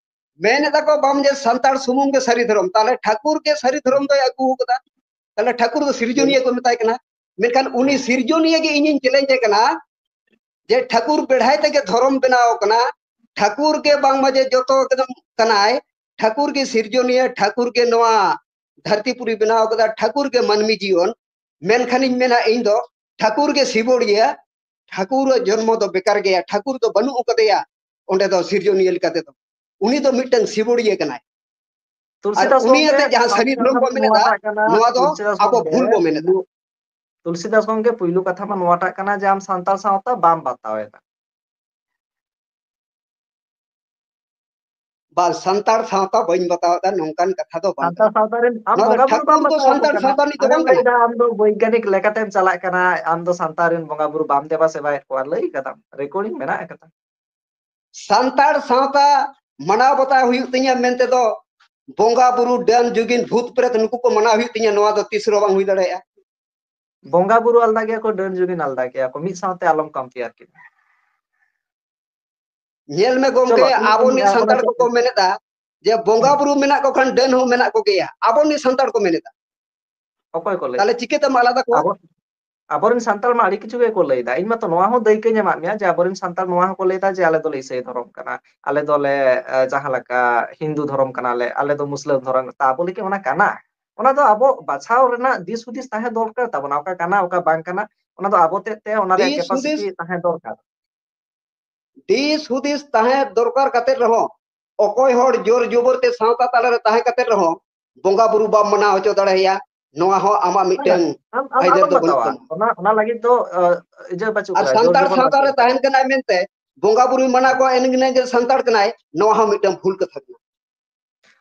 ᱢᱮᱱ ᱮᱫᱟ ᱠᱚ ᱵᱟᱝ ᱡᱮ ᱥᱟᱱᱛᱟᱲ ᱥᱩᱢᱩᱝ ᱜᱮ ᱥᱟᱹᱨᱤ ᱫᱷᱚᱨᱚᱢ, ᱛᱟᱦᱞᱮ ᱴᱷᱟᱹᱠᱩᱨ ᱜᱮ ᱥᱟᱹᱨᱤ ᱫᱷᱚᱨᱚᱢ ᱫᱚᱭ ᱟᱹᱜᱩ ᱟᱠᱟᱫᱟ, ᱛᱟᱦᱞᱮ ᱴᱷᱟᱹᱠᱩᱨ ᱫᱚ ᱥᱤᱨᱡᱚᱱᱤᱭᱟᱹ ᱠᱚ ᱢᱮᱛᱟᱭ ᱠᱟᱱᱟ᱾ ᱢᱮᱱᱠᱷᱟᱱ ᱩᱱᱤ ᱦᱮᱸ᱾ ᱥᱤᱨᱡᱚᱱᱤᱭᱟᱹ ᱜᱮ ᱤᱧᱤᱧ challenge ᱮ ᱠᱟᱱᱟ ᱡᱮ ᱴᱷᱟᱹᱠᱩᱨ ᱵᱮᱲᱦᱟᱭ ᱛᱮᱜᱮ ᱫᱷᱚᱨᱚᱢ ᱵᱮᱱᱟᱣ ᱠᱟᱱᱟ, ᱴᱷᱟᱹᱠᱩᱨ ᱜᱮ ᱵᱟᱝᱢᱟ ᱡᱮ ᱡᱚᱛᱚ ᱮᱠᱫᱚᱢ ᱠᱟᱱᱟᱭ, ᱴᱷᱟᱹᱠᱩᱨ ᱜᱮ ᱥᱤᱨᱡᱚᱱᱤᱭᱟᱹ, ᱴᱷᱟᱹᱠᱩᱨ ᱜᱮ ᱱᱚᱣᱟ ᱫᱷᱟᱹᱨᱛᱤ ᱯᱩᱨᱤ ᱵᱮᱱᱟᱣ ᱠᱟᱫᱟ, ᱴᱷᱟᱹᱠᱩᱨ ᱜᱮ ᱢᱟᱹᱱᱢᱤ ᱡᱤᱭᱚᱱ᱾ ᱢᱮᱱᱠᱷᱟᱱᱤᱧ ᱢᱮᱱᱟ ᱤᱧ ᱫᱚ ᱴᱷᱟᱹᱠᱩᱨ ᱜᱮ ᱥᱤᱵᱚᱲᱤᱭᱟᱹ, ᱴᱷᱟᱹᱠᱩᱨᱟᱜ ᱡᱚᱱᱢᱚ ᱫᱚ ᱵᱮᱠᱟᱨ ᱜᱮᱭᱟ, ᱴᱷᱟᱹᱠᱩᱨ ᱫᱚ ᱵᱟᱹᱱᱩᱜ ᱟᱠᱟᱫᱮᱭᱟ ᱚᱸᱰᱮ ᱫᱚ ᱥᱤᱨᱡᱚᱱᱤᱭᱟᱹ ᱞᱮᱠᱟ ᱛᱮᱫᱚ᱾ ᱩᱱᱤ ᱫᱚ ᱢᱤᱫᱴᱟᱝ ᱥᱤᱵᱚᱲᱤᱭᱟᱹ ᱠᱟᱱᱟᱭ᱾ ᱟᱨ ᱛᱩᱞᱥᱤᱫᱟᱥ ᱩᱱᱤ ᱜᱚᱢᱠᱮ, ᱟᱛᱮ ᱡᱟᱦᱟᱸ ᱟᱢ ᱥᱟᱹᱨᱤ ᱫᱷᱚᱨᱚᱢ ᱠᱟᱛᱷᱟ ᱵᱚᱱ ᱢᱟ ᱢᱮᱱᱮᱫᱟ, ᱱᱚᱣᱟᱴᱟᱜ ᱠᱟᱱᱟ, ᱱᱚᱣᱟ ᱫᱚ ᱛᱩᱞᱥᱤᱫᱟᱥ ᱟᱵᱚ ᱜᱚᱢᱠᱮ, ᱵᱷᱩᱞ ᱵᱚ ᱢᱮᱱᱮᱫᱟ᱾ ᱯᱩᱭᱞᱩ, ᱛᱩᱞᱥᱤᱫᱟᱥ ᱜᱚᱢᱠᱮ, ᱯᱩᱭᱞᱩ ᱠᱟᱛᱷᱟ ᱢᱟ ᱱᱚᱣᱟᱴᱟᱜ ᱠᱟᱱᱟ ᱡᱮ ᱟᱢ ᱥᱟᱱᱛᱟᱲ ᱥᱟᱶᱛᱟ ᱵᱟᱢ ᱵᱟᱛᱟᱣ ᱮᱫᱟ᱾ ᱵᱟ, ᱥᱟᱱᱛᱟᱲ ᱥᱟᱶᱛᱟ ᱵᱟᱹᱧ ᱵᱟᱛᱟᱣ ᱮᱫᱟ, ᱱᱚᱝᱠᱟᱱ ᱠᱟᱛᱷᱟ ᱫᱚ ᱵᱟᱝ ᱥᱟᱱᱛᱟᱲ ᱠᱟᱱᱟ᱾ ᱥᱟᱶᱛᱟ ᱨᱮᱱ, ᱟᱢ ᱱᱚᱣᱟ ᱫᱚ ᱵᱚᱸᱜᱟ ᱵᱩᱨᱩ ᱴᱷᱟᱹᱠᱩᱨ ᱵᱟᱢ ᱫᱚ ᱵᱟᱛᱟᱣ ᱟᱠᱚ ᱥᱟᱱᱛᱟᱲ ᱠᱟᱱᱟ᱾ ᱥᱟᱶᱛᱟ ᱨᱤᱱᱤᱡ ᱫᱚ ᱟᱢᱮᱢ ᱵᱟᱝ ᱠᱟᱱᱟ᱾ ᱞᱟᱹᱭᱫᱟ ᱟᱢ ᱫᱚ ᱵᱳᱭᱜᱟᱱᱤᱠ ᱞᱮᱠᱟᱛᱮᱢ ᱪᱟᱞᱟᱜ ᱠᱟᱱᱟ, ᱟᱢ ᱫᱚ ᱥᱟᱱᱛᱟᱲ ᱨᱮᱱ ᱵᱚᱸᱜᱟ ᱵᱩᱨᱩ ᱵᱟᱢ ᱫᱮᱵᱟ ᱥᱮᱵᱟᱭᱮᱫ ᱠᱚᱣᱟ, ᱞᱟᱹᱭ ᱠᱟᱫᱟᱢ, recording ᱢᱮᱱᱟᱜ ᱟᱠᱟᱫᱟ᱾ ᱥᱟᱱᱛᱟᱲ ᱥᱟᱶᱛᱟ ᱢᱟᱱᱟᱣ ᱵᱟᱛᱟᱣ ᱦᱩᱭᱩᱜ ᱛᱤᱧᱟ ᱢᱮᱱᱛᱮ ᱫᱚ ᱵᱚᱸᱜᱟ ᱵᱩᱨᱩ, ᱰᱟᱹᱱ ᱡᱩᱜᱤᱱ, ᱵᱷᱩᱛ ᱯᱨᱮᱛ ᱱᱩᱠᱩ ᱠᱚ ᱢᱟᱱᱟᱣ ᱦᱩᱭᱩᱜ ᱛᱤᱧᱟ, ᱱᱚᱣᱟ ᱫᱚ ᱛᱤᱥ ᱨᱮᱦᱚᱸ ᱵᱟᱝ ᱦᱩᱭ ᱫᱟᱲᱮᱭᱟᱜᱼᱟ᱾ ᱵᱚᱸᱜᱟ ᱵᱩᱨᱩ ᱟᱞᱟᱫᱟ ᱜᱮᱭᱟ ᱠᱚ, ᱰᱟᱹᱱ ᱡᱩᱜᱤᱱ ᱟᱞᱟᱫᱟ ᱜᱮᱭᱟ ᱠᱚ, ᱢᱤᱫ ᱥᱟᱶᱛᱮ ᱟᱞᱚᱢ compare ᱠᱤᱱᱟ᱾ ᱧᱮᱞ ᱢᱮ ᱜᱚᱢᱠᱮ, ᱪᱚᱞᱚ, ᱤᱧ, ᱟᱵᱚ ᱤᱧ, ᱱᱤᱡ ᱚᱱᱟ ᱥᱟᱱᱛᱟᱲ ᱪᱮᱫ ᱠᱚᱠᱚ ᱢᱮᱱᱮᱫᱟ ᱡᱮ ᱵᱚᱸᱜᱟ ᱦᱩᱸ᱾ ᱵᱩᱨᱩ ᱢᱮᱱᱟᱜ ᱠᱚ ᱠᱷᱟᱱ ᱰᱟᱹᱱ ᱦᱚᱸ ᱢᱮᱱᱟᱜ ᱠᱚᱜᱮᱭᱟ, ᱟᱵᱚ ᱱᱤᱡ ᱥᱟᱱᱛᱟᱲ ᱠᱚ ᱢᱮᱱᱮᱫᱟ᱾ ᱚᱠᱚᱭ ᱠᱚ ᱞᱟᱹᱭ? ᱛᱟᱦᱞᱮ ᱪᱤᱠᱟᱹᱛᱮᱢ ᱟᱞᱟᱫᱟ ᱠᱚᱣᱟ? ᱟᱵᱚ, ᱟᱵᱚᱨᱮᱱ ᱥᱟᱱᱛᱟᱲ ᱢᱟ ᱟᱹᱰᱤ ᱠᱤᱪᱷᱩ ᱜᱮᱠᱚ ᱞᱟᱹᱭᱫᱟ᱾ ᱤᱧ ᱢᱟᱛᱚ ᱱᱚᱣᱟ ᱦᱚᱸ ᱫᱟᱹᱭᱠᱟᱹᱧ ᱮᱢᱟᱫ ᱢᱮᱭᱟ ᱡᱮ ᱟᱵᱚᱨᱮᱱ ᱥᱟᱱᱛᱟᱲ ᱱᱚᱣᱟ ᱦᱚᱸᱠᱚ ᱞᱟᱹᱭᱫᱟ ᱡᱮ ᱟᱞᱮ ᱫᱚᱞᱮ ᱤᱥᱟᱹᱭ ᱫᱷᱚᱨᱚᱢ ᱠᱟᱱᱟ, ᱟᱞᱮ ᱫᱚᱞᱮ, ᱮ, ᱡᱟᱦᱟᱸ ᱞᱮᱠᱟ ᱦᱤᱱᱫᱩ ᱫᱷᱚᱨᱚᱢ ᱠᱟᱱᱟᱞᱮ, ᱟᱞᱮ ᱫᱚ ᱢᱩᱥᱞᱟᱹ ᱫᱷᱚᱨᱚᱢ᱾ ᱛᱟ ᱵᱚᱞᱮ ᱠᱤ ᱚᱱᱟ ᱠᱟᱱᱟ? ᱚᱱᱟ ᱫᱚ ᱟᱵᱚ ᱵᱟᱪᱷᱟᱣ ᱨᱮᱱᱟᱜ ᱫᱤᱥ ᱦᱩᱫᱤᱥ ᱛᱟᱦᱮᱸ ᱫᱚᱨᱠᱟᱨ ᱛᱟᱵᱚᱱᱟ, ᱚᱠᱟ ᱠᱟᱱᱟ, ᱚᱠᱟ ᱵᱟᱝ ᱠᱟᱱᱟ, ᱚᱱᱟ ᱫᱚ ᱟᱵᱚ ᱛᱮᱫ ᱛᱮ ᱚᱱᱟ ᱨᱮᱭᱟᱜ ᱫᱤᱥ ᱦᱩᱫᱤᱥ ᱠᱮᱯᱟᱥᱤᱴᱤ ᱛᱟᱦᱮᱸ ᱫᱚᱨᱠᱟᱨ᱾ ᱫᱤᱥ ᱦᱩᱫᱤᱥ ᱛᱟᱦᱮᱸ ᱫᱚᱨᱠᱟᱨ ᱠᱟᱛᱮ ᱨᱮᱦᱚᱸ, ᱚᱠᱚᱭ ᱦᱚᱲ ᱡᱳᱨ ᱡᱩᱵᱚᱨ ᱛᱮ ᱥᱟᱶᱛᱟ ᱛᱟᱞᱟᱨᱮ ᱛᱟᱦᱮᱸ ᱠᱟᱛᱮ ᱨᱮᱦᱚᱸ ᱵᱚᱸᱜᱟ ᱵᱩᱨᱩ ᱵᱟᱢ ᱢᱟᱱᱟᱣ ᱦᱚᱪᱚ ᱫᱟᱲᱮᱭᱟᱭᱟ, ᱱᱚᱣᱟ ᱦᱚᱸ ᱟᱢᱟᱜ ᱢᱤᱫᱴᱟᱝ ᱟᱢ, ᱟᱢ ᱟᱹᱭᱫᱟᱹᱨ ᱟᱞᱚᱢ ᱫᱚ ᱵᱟᱹᱱᱩᱜ ᱵᱟᱛᱟᱣᱟ᱾ ᱛᱟᱢᱟ᱾ ᱚᱱᱟ, ᱚᱱᱟ ᱞᱟᱹᱜᱤᱫ ᱫᱚ, ᱟ, ᱤᱭᱟᱹ ᱵᱟᱹᱪᱩᱜ ᱟᱨ ᱠᱟᱫᱟ, ᱡᱳᱨ ᱥᱟᱱᱛᱟᱲ ᱡᱚᱵᱚᱨ ᱥᱟᱶᱛᱟ ᱵᱟᱹᱪᱩᱜ ᱨᱮ ᱠᱟᱫᱟ᱾ ᱛᱟᱦᱮᱱ ᱠᱟᱱᱟᱭ ᱢᱮᱱᱛᱮ ᱵᱚᱸᱜᱟ ᱵᱩᱨᱩᱭ ᱢᱟᱱᱟᱣ ᱠᱚᱣᱟ, ᱮᱱ ᱜᱮ ᱡᱮ ᱥᱟᱱᱛᱟᱲ ᱠᱟᱱᱟᱭ, ᱱᱚᱣᱟ ᱦᱚᱸ ᱢᱤᱫᱴᱟᱝ ᱵᱷᱩᱞ ᱠᱟᱛᱷᱟ ᱠᱟᱱᱟ᱾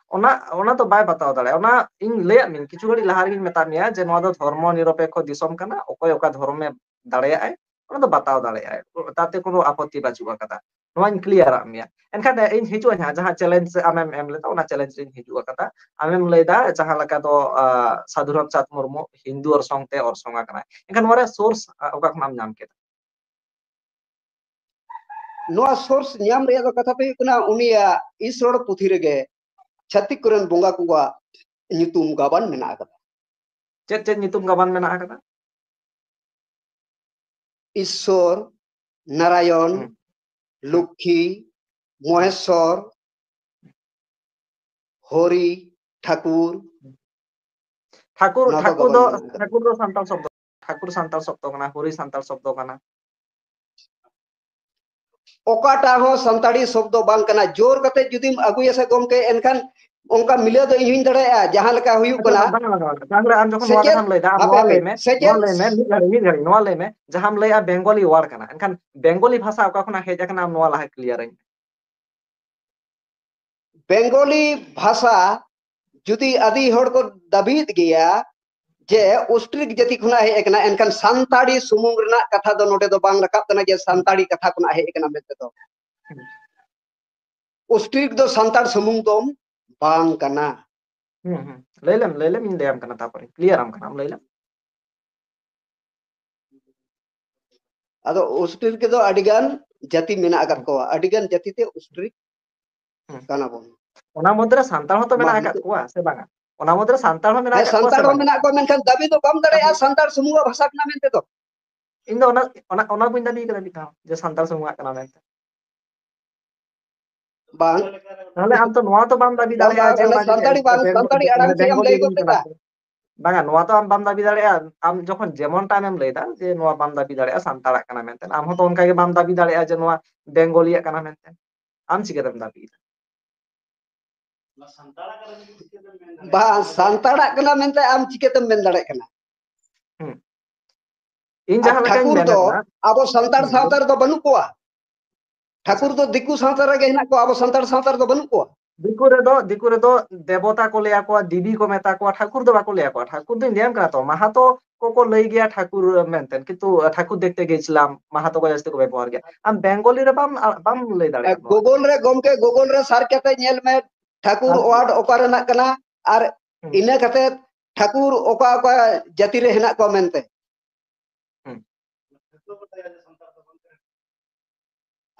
ᱚᱱᱟ, ᱚᱱᱟ ᱫᱚ ᱵᱟᱭ ᱵᱟᱛᱟᱣ ᱫᱟᱲᱮᱭᱟᱜᱼᱟ᱾ ᱚᱱᱟ ᱤᱧ ᱞᱟᱹᱭᱟᱫ ᱢᱮᱭᱟ, ᱠᱤᱪᱷᱩ ᱜᱷᱟᱹᱲᱤᱡ ᱞᱟᱦᱟ ᱨᱮᱜᱤᱧ ᱢᱮᱛᱟᱫ ᱢᱮᱭᱟ ᱡᱮ ᱱᱚᱣᱟ ᱫᱚ ᱫᱷᱚᱨᱢᱚ ᱱᱤᱨᱚᱯᱮᱠᱠᱷᱚ ᱫᱤᱥᱚᱢ ᱠᱟᱱᱟ, ᱚᱠᱚᱭ ᱚᱠᱟ ᱫᱷᱚᱨᱚᱢᱮ ᱫᱟᱲᱮᱭᱟᱜᱼᱟᱭ, ᱚᱱᱟ ᱫᱚ ᱵᱟᱛᱟᱣ ᱫᱟᱲᱮᱭᱟᱜᱼᱟᱭ, ᱛᱟᱛᱮ ᱠᱳᱱᱳ ᱟᱯᱚᱛᱛᱤ ᱵᱟᱹᱪᱩᱜ ᱟᱠᱟᱫᱟ᱾ ᱱᱚᱣᱟᱧ ᱠᱞᱤᱭᱟᱨᱟᱜ ᱢᱮᱭᱟ᱾ ᱮᱱᱠᱷᱟᱱ ᱤᱧ ᱦᱤᱡᱩᱜᱼᱟ ᱦᱟᱸᱜ, ᱡᱟᱦᱟᱸ ᱪᱮᱞᱮᱧᱡᱽ ᱟᱢᱮᱢ ᱮᱢ ᱞᱮᱫᱟ, ᱚᱱᱟ ᱪᱮᱞᱮᱧᱡᱽ ᱨᱤᱧ ᱦᱤᱡᱩᱜ ᱟᱠᱟᱫᱟ᱾ ᱟᱢᱮᱢ ᱞᱟᱹᱭᱫᱟ ᱡᱟᱦᱟᱸ ᱞᱮᱠᱟ ᱫᱚ, ᱟ, ᱥᱟᱫᱷᱩ ᱨᱟᱢᱪᱟᱸᱫᱽ ᱢᱩᱨᱢᱩ ᱦᱤᱱᱫᱩ ᱚᱨᱥᱚᱝ ᱛᱮ ᱚᱨᱥᱚᱝ ᱟᱠᱟᱱᱟᱭ, ᱮᱱᱠᱷᱟᱱ ᱱᱚᱣᱟ ᱨᱮᱭᱟᱜ ᱥᱳᱨᱥ, ᱟ, ᱚᱠᱟ ᱠᱷᱚᱱᱟᱜ ᱮᱢ ᱧᱟᱢ ᱠᱮᱫᱟ? ᱱᱚᱣᱟ ᱥᱳᱨᱥ ᱧᱟᱢ ᱨᱮᱭᱟᱜ ᱫᱚ ᱠᱟᱛᱷᱟ ᱫᱚ ᱦᱩᱭᱩᱜ ᱠᱟᱱᱟ, ᱩᱱᱤᱭᱟᱜ ᱤᱥᱚᱲ ᱯᱩᱛᱷᱤ ᱨᱮᱜᱮ ᱪᱷᱟᱹᱛᱤᱠ ᱠᱚᱨᱮᱱ ᱵᱚᱸᱜᱟ ᱠᱚᱣᱟᱜ ᱧᱩᱛᱩᱢ ᱜᱟᱵᱟᱱ ᱢᱮᱱᱟᱜ ᱟᱠᱟᱫᱟ᱾ ᱪᱮᱫ ᱪᱮᱫ ᱧᱩᱛᱩᱢ ᱜᱟᱵᱟᱱ ᱢᱮᱱᱟᱜ ᱟᱠᱟᱫᱟ? ᱤᱥᱥᱚᱨ, ᱱᱟᱨᱟᱭᱚᱱ, ᱦᱩᱸ᱾ ᱞᱚᱠᱠᱷᱤ, ᱢᱚᱦᱮᱥᱥᱚᱨ, ᱦᱚᱨᱤ, ᱴᱷᱟᱠᱩᱨ᱾ ᱴᱷᱟᱠᱩᱨ, ᱱᱚᱣᱟ ᱠᱚ ᱴᱷᱟᱠᱩᱨ ᱜᱟᱵᱟᱱ ᱫᱚ, ᱢᱮᱱᱟᱜ ᱟᱠᱟᱫᱟ᱾ ᱴᱷᱟᱠᱩᱨ ᱫᱚ ᱥᱟᱱᱛᱟᱲ ᱥᱚᱵᱫᱚ, ᱴᱷᱟᱠᱩᱨ ᱥᱟᱱᱛᱟᱲ ᱥᱚᱵᱫᱚ ᱠᱟᱱᱟ, ᱦᱚᱨᱤ ᱥᱟᱱᱛᱟᱲ ᱥᱚᱵᱫᱚ ᱠᱟᱱᱟ᱾ ᱚᱠᱟᱴᱟᱜ ᱦᱚᱸ ᱥᱟᱱᱛᱟᱲᱤ ᱥᱚᱵᱫᱚ ᱵᱟᱝ ᱠᱟᱱᱟ᱾ ᱡᱳᱨ ᱠᱟᱛᱮ ᱡᱩᱫᱤᱢ ᱟᱹᱜᱩᱭᱟ ᱥᱮ ᱜᱚᱢᱠᱮ, ᱮᱱᱠᱷᱟᱱ ᱚᱱᱠᱟ ᱢᱤᱞᱟᱹᱣ ᱫᱚ ᱤᱧ ᱦᱚᱧ ᱫᱟᱲᱮᱭᱟᱜᱼᱟ, ᱡᱟᱦᱟᱸ ᱞᱮᱠᱟ ᱦᱩᱭᱩᱜ ᱟᱪᱪᱷᱟ, ᱠᱟᱱᱟ᱾ ᱵᱟᱝ, ᱵᱟᱝ, ᱵᱟᱝ, ᱵᱟᱝ᱾ ᱛᱟᱦᱞᱮ ᱟᱢ ᱡᱚᱠᱷᱚᱱ ᱱᱚᱣᱟ ᱥᱮᱪᱮᱫ, ᱠᱟᱛᱷᱟᱢ ᱞᱟᱹᱭᱫᱟ, ᱟᱢ ᱦᱟᱯᱮ, ᱱᱚᱣᱟ ᱦᱟᱯᱮ, ᱞᱟᱹᱭ ᱢᱮ, ᱱᱚᱣᱟ ᱥᱮᱪᱮᱫ᱾ ᱞᱟᱹᱭ ᱢᱮ, ᱢᱤᱫ ᱜᱷᱟᱹᱲᱤ, ᱢᱤᱫ ᱜᱷᱟᱹᱲᱤ, ᱱᱚᱣᱟ ᱞᱟᱹᱭ ᱢᱮ, ᱡᱟᱦᱟᱸᱢ ᱞᱟᱹᱭᱟ ᱵᱮᱝᱜᱚᱞᱤ word ᱠᱟᱱᱟ, ᱮᱱᱠᱷᱟᱱ ᱵᱮᱝᱜᱚᱞᱤ ᱵᱷᱟᱥᱟ ᱚᱠᱟ ᱠᱷᱚᱱᱟᱜ ᱦᱮᱡ ᱟᱠᱟᱱᱟ, ᱟᱢ ᱱᱚᱣᱟ ᱞᱟᱦᱟ clear ᱟᱹᱧ ᱢᱮ᱾ ᱵᱮᱝᱜᱚᱞᱤ ᱵᱷᱟᱥᱟ ᱡᱩᱫᱤ ᱟᱹᱫᱤ ᱦᱚᱲ ᱠᱚ ᱫᱟᱹᱵᱤᱭᱮᱫ ᱜᱮᱭᱟ ᱡᱮ ᱚᱥᱴᱨᱤᱠ ᱡᱟᱹᱛᱤ ᱠᱷᱚᱱᱟᱜ ᱦᱮᱡ ᱟᱠᱟᱱᱟ, ᱮᱱᱠᱷᱟᱱ ᱥᱟᱱᱛᱟᱲᱤ ᱥᱩᱢᱩᱝ ᱨᱮᱱᱟᱜ ᱠᱟᱛᱷᱟ ᱫᱚ ᱱᱚᱰᱮ ᱫᱚ ᱵᱟᱝ ᱨᱟᱠᱟᱵ ᱠᱟᱱᱟ ᱡᱮ ᱥᱟᱱᱛᱟᱲᱤ ᱠᱟᱛᱷᱟ ᱠᱷᱚᱱᱟᱜ ᱦᱮᱡ ᱟᱠᱟᱱᱟ ᱢᱮᱱᱛᱮ ᱫᱚ᱾ ᱦᱩᱸ᱾ ᱚᱥᱴᱨᱤᱠ ᱫᱚ ᱥᱟᱱᱛᱟᱲ ᱥᱩᱢᱩᱝ ᱫᱚ ᱵᱟᱝ ᱠᱟᱱᱟ᱾ ᱦᱩᱸ, ᱦᱩᱸ᱾ ᱞᱟᱹᱭ ᱞᱮᱢ, ᱞᱟᱹᱭ ᱞᱮᱢ, ᱤᱧ ᱞᱟᱹᱭᱟᱢ ᱠᱟᱱᱟ, ᱛᱟᱨᱯᱚᱨᱮ clear ᱟᱢ ᱠᱟᱱᱟ, ᱟᱢ ᱞᱟᱹᱭ ᱞᱮᱢ᱾ ᱟᱫᱚ ᱚᱥᱴᱨᱤᱠ ᱨᱮᱫᱚ ᱟᱹᱰᱤ ᱜᱟᱱ ᱡᱟᱹᱛᱤ ᱢᱮᱱᱟᱜ ᱟᱠᱟᱫ ᱠᱚᱣᱟ, ᱟᱹᱰᱤ ᱜᱟᱱ ᱡᱟᱹᱛᱤ ᱛᱮ ᱩᱥᱴᱨᱤᱠ ᱠᱟᱱᱟ ᱵᱚᱱ᱾ ᱚᱱᱟ ᱢᱚᱫᱽᱫᱷᱮ ᱨᱮ ᱥᱟᱱᱛᱟᱲ ᱦᱚᱸᱛᱚ ᱢᱮᱱᱟᱜ ᱟᱠᱟᱫ ᱠᱚᱣᱟ ᱥᱮ ᱵᱟᱝᱟ? ᱚᱱᱟ ᱢᱚᱫᱽᱫᱷᱮ ᱨᱮ ᱥᱟᱱᱛᱟᱲ ᱦᱚᱸ ᱢᱮᱱᱟᱜ ᱟᱠᱟᱫ ᱠᱚᱣᱟ ᱥᱮ ᱵᱟᱝᱟ? ᱢᱮᱱᱟᱜ ᱠᱚᱣᱟ, ᱢᱮᱱᱠᱷᱟᱱ ᱫᱟᱹᱵᱤ ᱫᱚ ᱵᱟᱢ ᱫᱟᱲᱮᱭᱟᱜᱼᱟ ᱥᱟᱱᱛᱟᱲ ᱥᱩᱢᱩᱝᱟᱜ ᱵᱷᱟᱥᱟ ᱠᱟᱱᱟ ᱢᱮᱱᱛᱮ ᱫᱚ᱾ ᱤᱧ ᱫᱚ ᱚᱱᱟ ᱚᱱᱟ ᱚᱱᱟ ᱵᱟᱹᱧ ᱫᱟᱹᱵᱤ ᱠᱟᱫᱟ ᱢᱤᱫ ᱫᱷᱟᱣ ᱡᱮ ᱥᱟᱱᱛᱟᱲ ᱥᱩᱢᱩᱝᱟᱜ ᱠᱟᱱᱟ ᱢᱮᱱᱛᱮ᱾ ᱵᱟᱝ᱾ ᱛᱟᱦᱞᱮ ᱟᱢ ᱛᱚ ᱱᱚᱣᱟ ᱛᱚ ᱵᱟᱢ ᱫᱟᱹᱵᱤ ᱫᱟᱲᱮᱭᱟᱜᱼᱟ ᱡᱮ ᱚᱱᱟ ᱥᱟᱱᱛᱟᱲᱤ ᱵᱟᱝ, ᱥᱟᱱᱛᱟᱲᱤ ᱟᱲᱟᱝ ᱪᱮᱫ ᱮᱢ ᱞᱟᱹᱭ ᱜᱚᱫ ᱠᱮᱫᱟ? ᱵᱟᱝᱟ, ᱱᱚᱣᱟ ᱛᱚ ᱟᱢ ᱵᱟᱢ ᱫᱟᱹᱵᱤ ᱫᱟᱲᱮᱭᱟᱜᱼᱟ᱾ ᱟᱢ ᱡᱚᱠᱷᱚᱱ ᱡᱮᱢᱚᱱ ᱴᱟᱱ ᱮᱢ ᱞᱟᱹᱭᱫᱟ ᱡᱮ ᱱᱚᱣᱟ ᱵᱟᱢ ᱫᱟᱹᱵᱤ ᱫᱟᱲᱮᱭᱟᱜᱼᱟ ᱥᱟᱱᱛᱟᱲᱟᱜ ᱠᱟᱱᱟ ᱢᱮᱱᱛᱮ, ᱟᱢ ᱦᱚᱸᱛᱚ ᱚᱱᱠᱟ ᱜᱮ ᱵᱟᱢ ᱫᱟᱹᱵᱤ ᱫᱟᱲᱮᱭᱟᱜᱼᱟ ᱡᱮ ᱱᱚᱣᱟ ᱵᱮᱝᱜᱚᱞᱤᱭᱟᱜ ᱠᱟᱱᱟ ᱢᱮᱱᱛᱮ᱾ ᱟᱢ ᱪᱤᱠᱟᱹᱛᱮᱢ ᱫᱟᱹᱵᱤᱭᱮᱫᱟ? ᱵᱟᱝ, ᱥᱟᱱᱛᱟᱲᱟᱜ ᱠᱟᱱᱟ ᱢᱮᱱᱛᱮ ᱟᱢ ᱪᱤᱠᱟᱹᱛᱮᱢ ᱢᱮᱱ ᱫᱟᱲᱮᱭᱟᱜ ᱠᱟᱱᱟ? ᱤᱧ ᱡᱟᱦᱟᱸ ᱞᱮᱠᱟᱧ ᱢᱮᱱᱮᱫᱟ, ᱟᱵᱚ ᱥᱟᱱᱛᱟᱲ ᱥᱟᱶᱛᱟ ᱨᱮᱫᱚ ᱵᱟᱹᱱᱩᱜ ᱠᱚᱣᱟ᱾ ᱴᱷᱟᱹᱠᱩᱨ ᱫᱚ ᱫᱤᱠᱩ ᱥᱟᱶᱛᱟ ᱨᱮᱜᱮ ᱦᱮᱱᱟᱜ ᱠᱚᱣᱟ, ᱟᱵᱚ ᱥᱟᱱᱛᱟᱲ ᱥᱟᱶᱛᱟ ᱨᱮᱫᱚ ᱵᱟᱹᱱᱩᱜ ᱠᱚᱣᱟ᱾ ᱫᱤᱠᱩ ᱨᱮᱫᱚ ᱫᱤᱠᱩ ᱨᱮᱫᱚ ᱫᱮᱵᱚᱛᱟ ᱠᱚ ᱞᱟᱹᱭᱟ ᱠᱚᱣᱟ, ᱫᱤᱵᱤ ᱠᱚ ᱢᱮᱛᱟ ᱠᱚᱣᱟ, ᱴᱷᱟᱹᱠᱩᱨ ᱫᱚ ᱵᱟᱠᱚ ᱞᱟᱹᱭᱟ ᱠᱚᱣᱟ᱾ ᱴᱷᱟᱹᱠᱩᱨ ᱫᱚᱧ ᱞᱟᱹᱭᱟᱢ ᱠᱟᱱᱟ ᱛᱚ, ᱢᱟᱦᱟᱛᱚ ᱠᱚᱠᱚ ᱞᱟᱹᱭ ᱜᱮᱭᱟ ᱴᱷᱟᱹᱠᱩᱨ ᱢᱮᱱᱛᱮ, ᱠᱤᱱᱛᱩ ᱴᱷᱟᱹᱠᱩᱨ ᱫᱮᱠᱛᱮ ᱜᱮᱭᱟᱢ, ᱢᱟᱦᱟᱛᱚ ᱠᱚ ᱡᱟᱹᱥᱛᱤ ᱠᱚ ᱵᱮᱵᱚᱦᱟᱨ ᱜᱮᱭᱟ᱾ ᱟᱢ ᱵᱮᱝᱜᱚᱞᱤ ᱨᱮ ᱵᱟᱢ ᱵᱟᱢ ᱞᱟᱹᱭ ᱫᱟᱲᱮᱭᱟᱜᱼᱟ᱾ ᱜᱩᱜᱚᱞ ᱨᱮ ᱜᱚᱢᱠᱮ, ᱜᱩᱜᱚᱞ ᱨᱮ ᱥᱟᱨᱪ ᱠᱟᱛᱮ ᱧᱮᱞ ᱢᱮ ᱴᱷᱟᱹᱠᱩᱨ ᱳᱣᱟᱨᱰ ᱚᱠᱟ ᱨᱮᱱᱟᱜ ᱠᱟᱱᱟ, ᱟᱨ ᱤᱱᱟᱹ ᱠᱟᱛᱮ ᱴᱷᱟᱹᱠᱩᱨ ᱚᱠᱟ ᱚᱠᱟ ᱡᱟᱹᱛᱤ ᱨᱮ ᱦᱮᱱᱟᱜ ᱠᱚᱣᱟ ᱢᱮᱱᱛᱮ᱾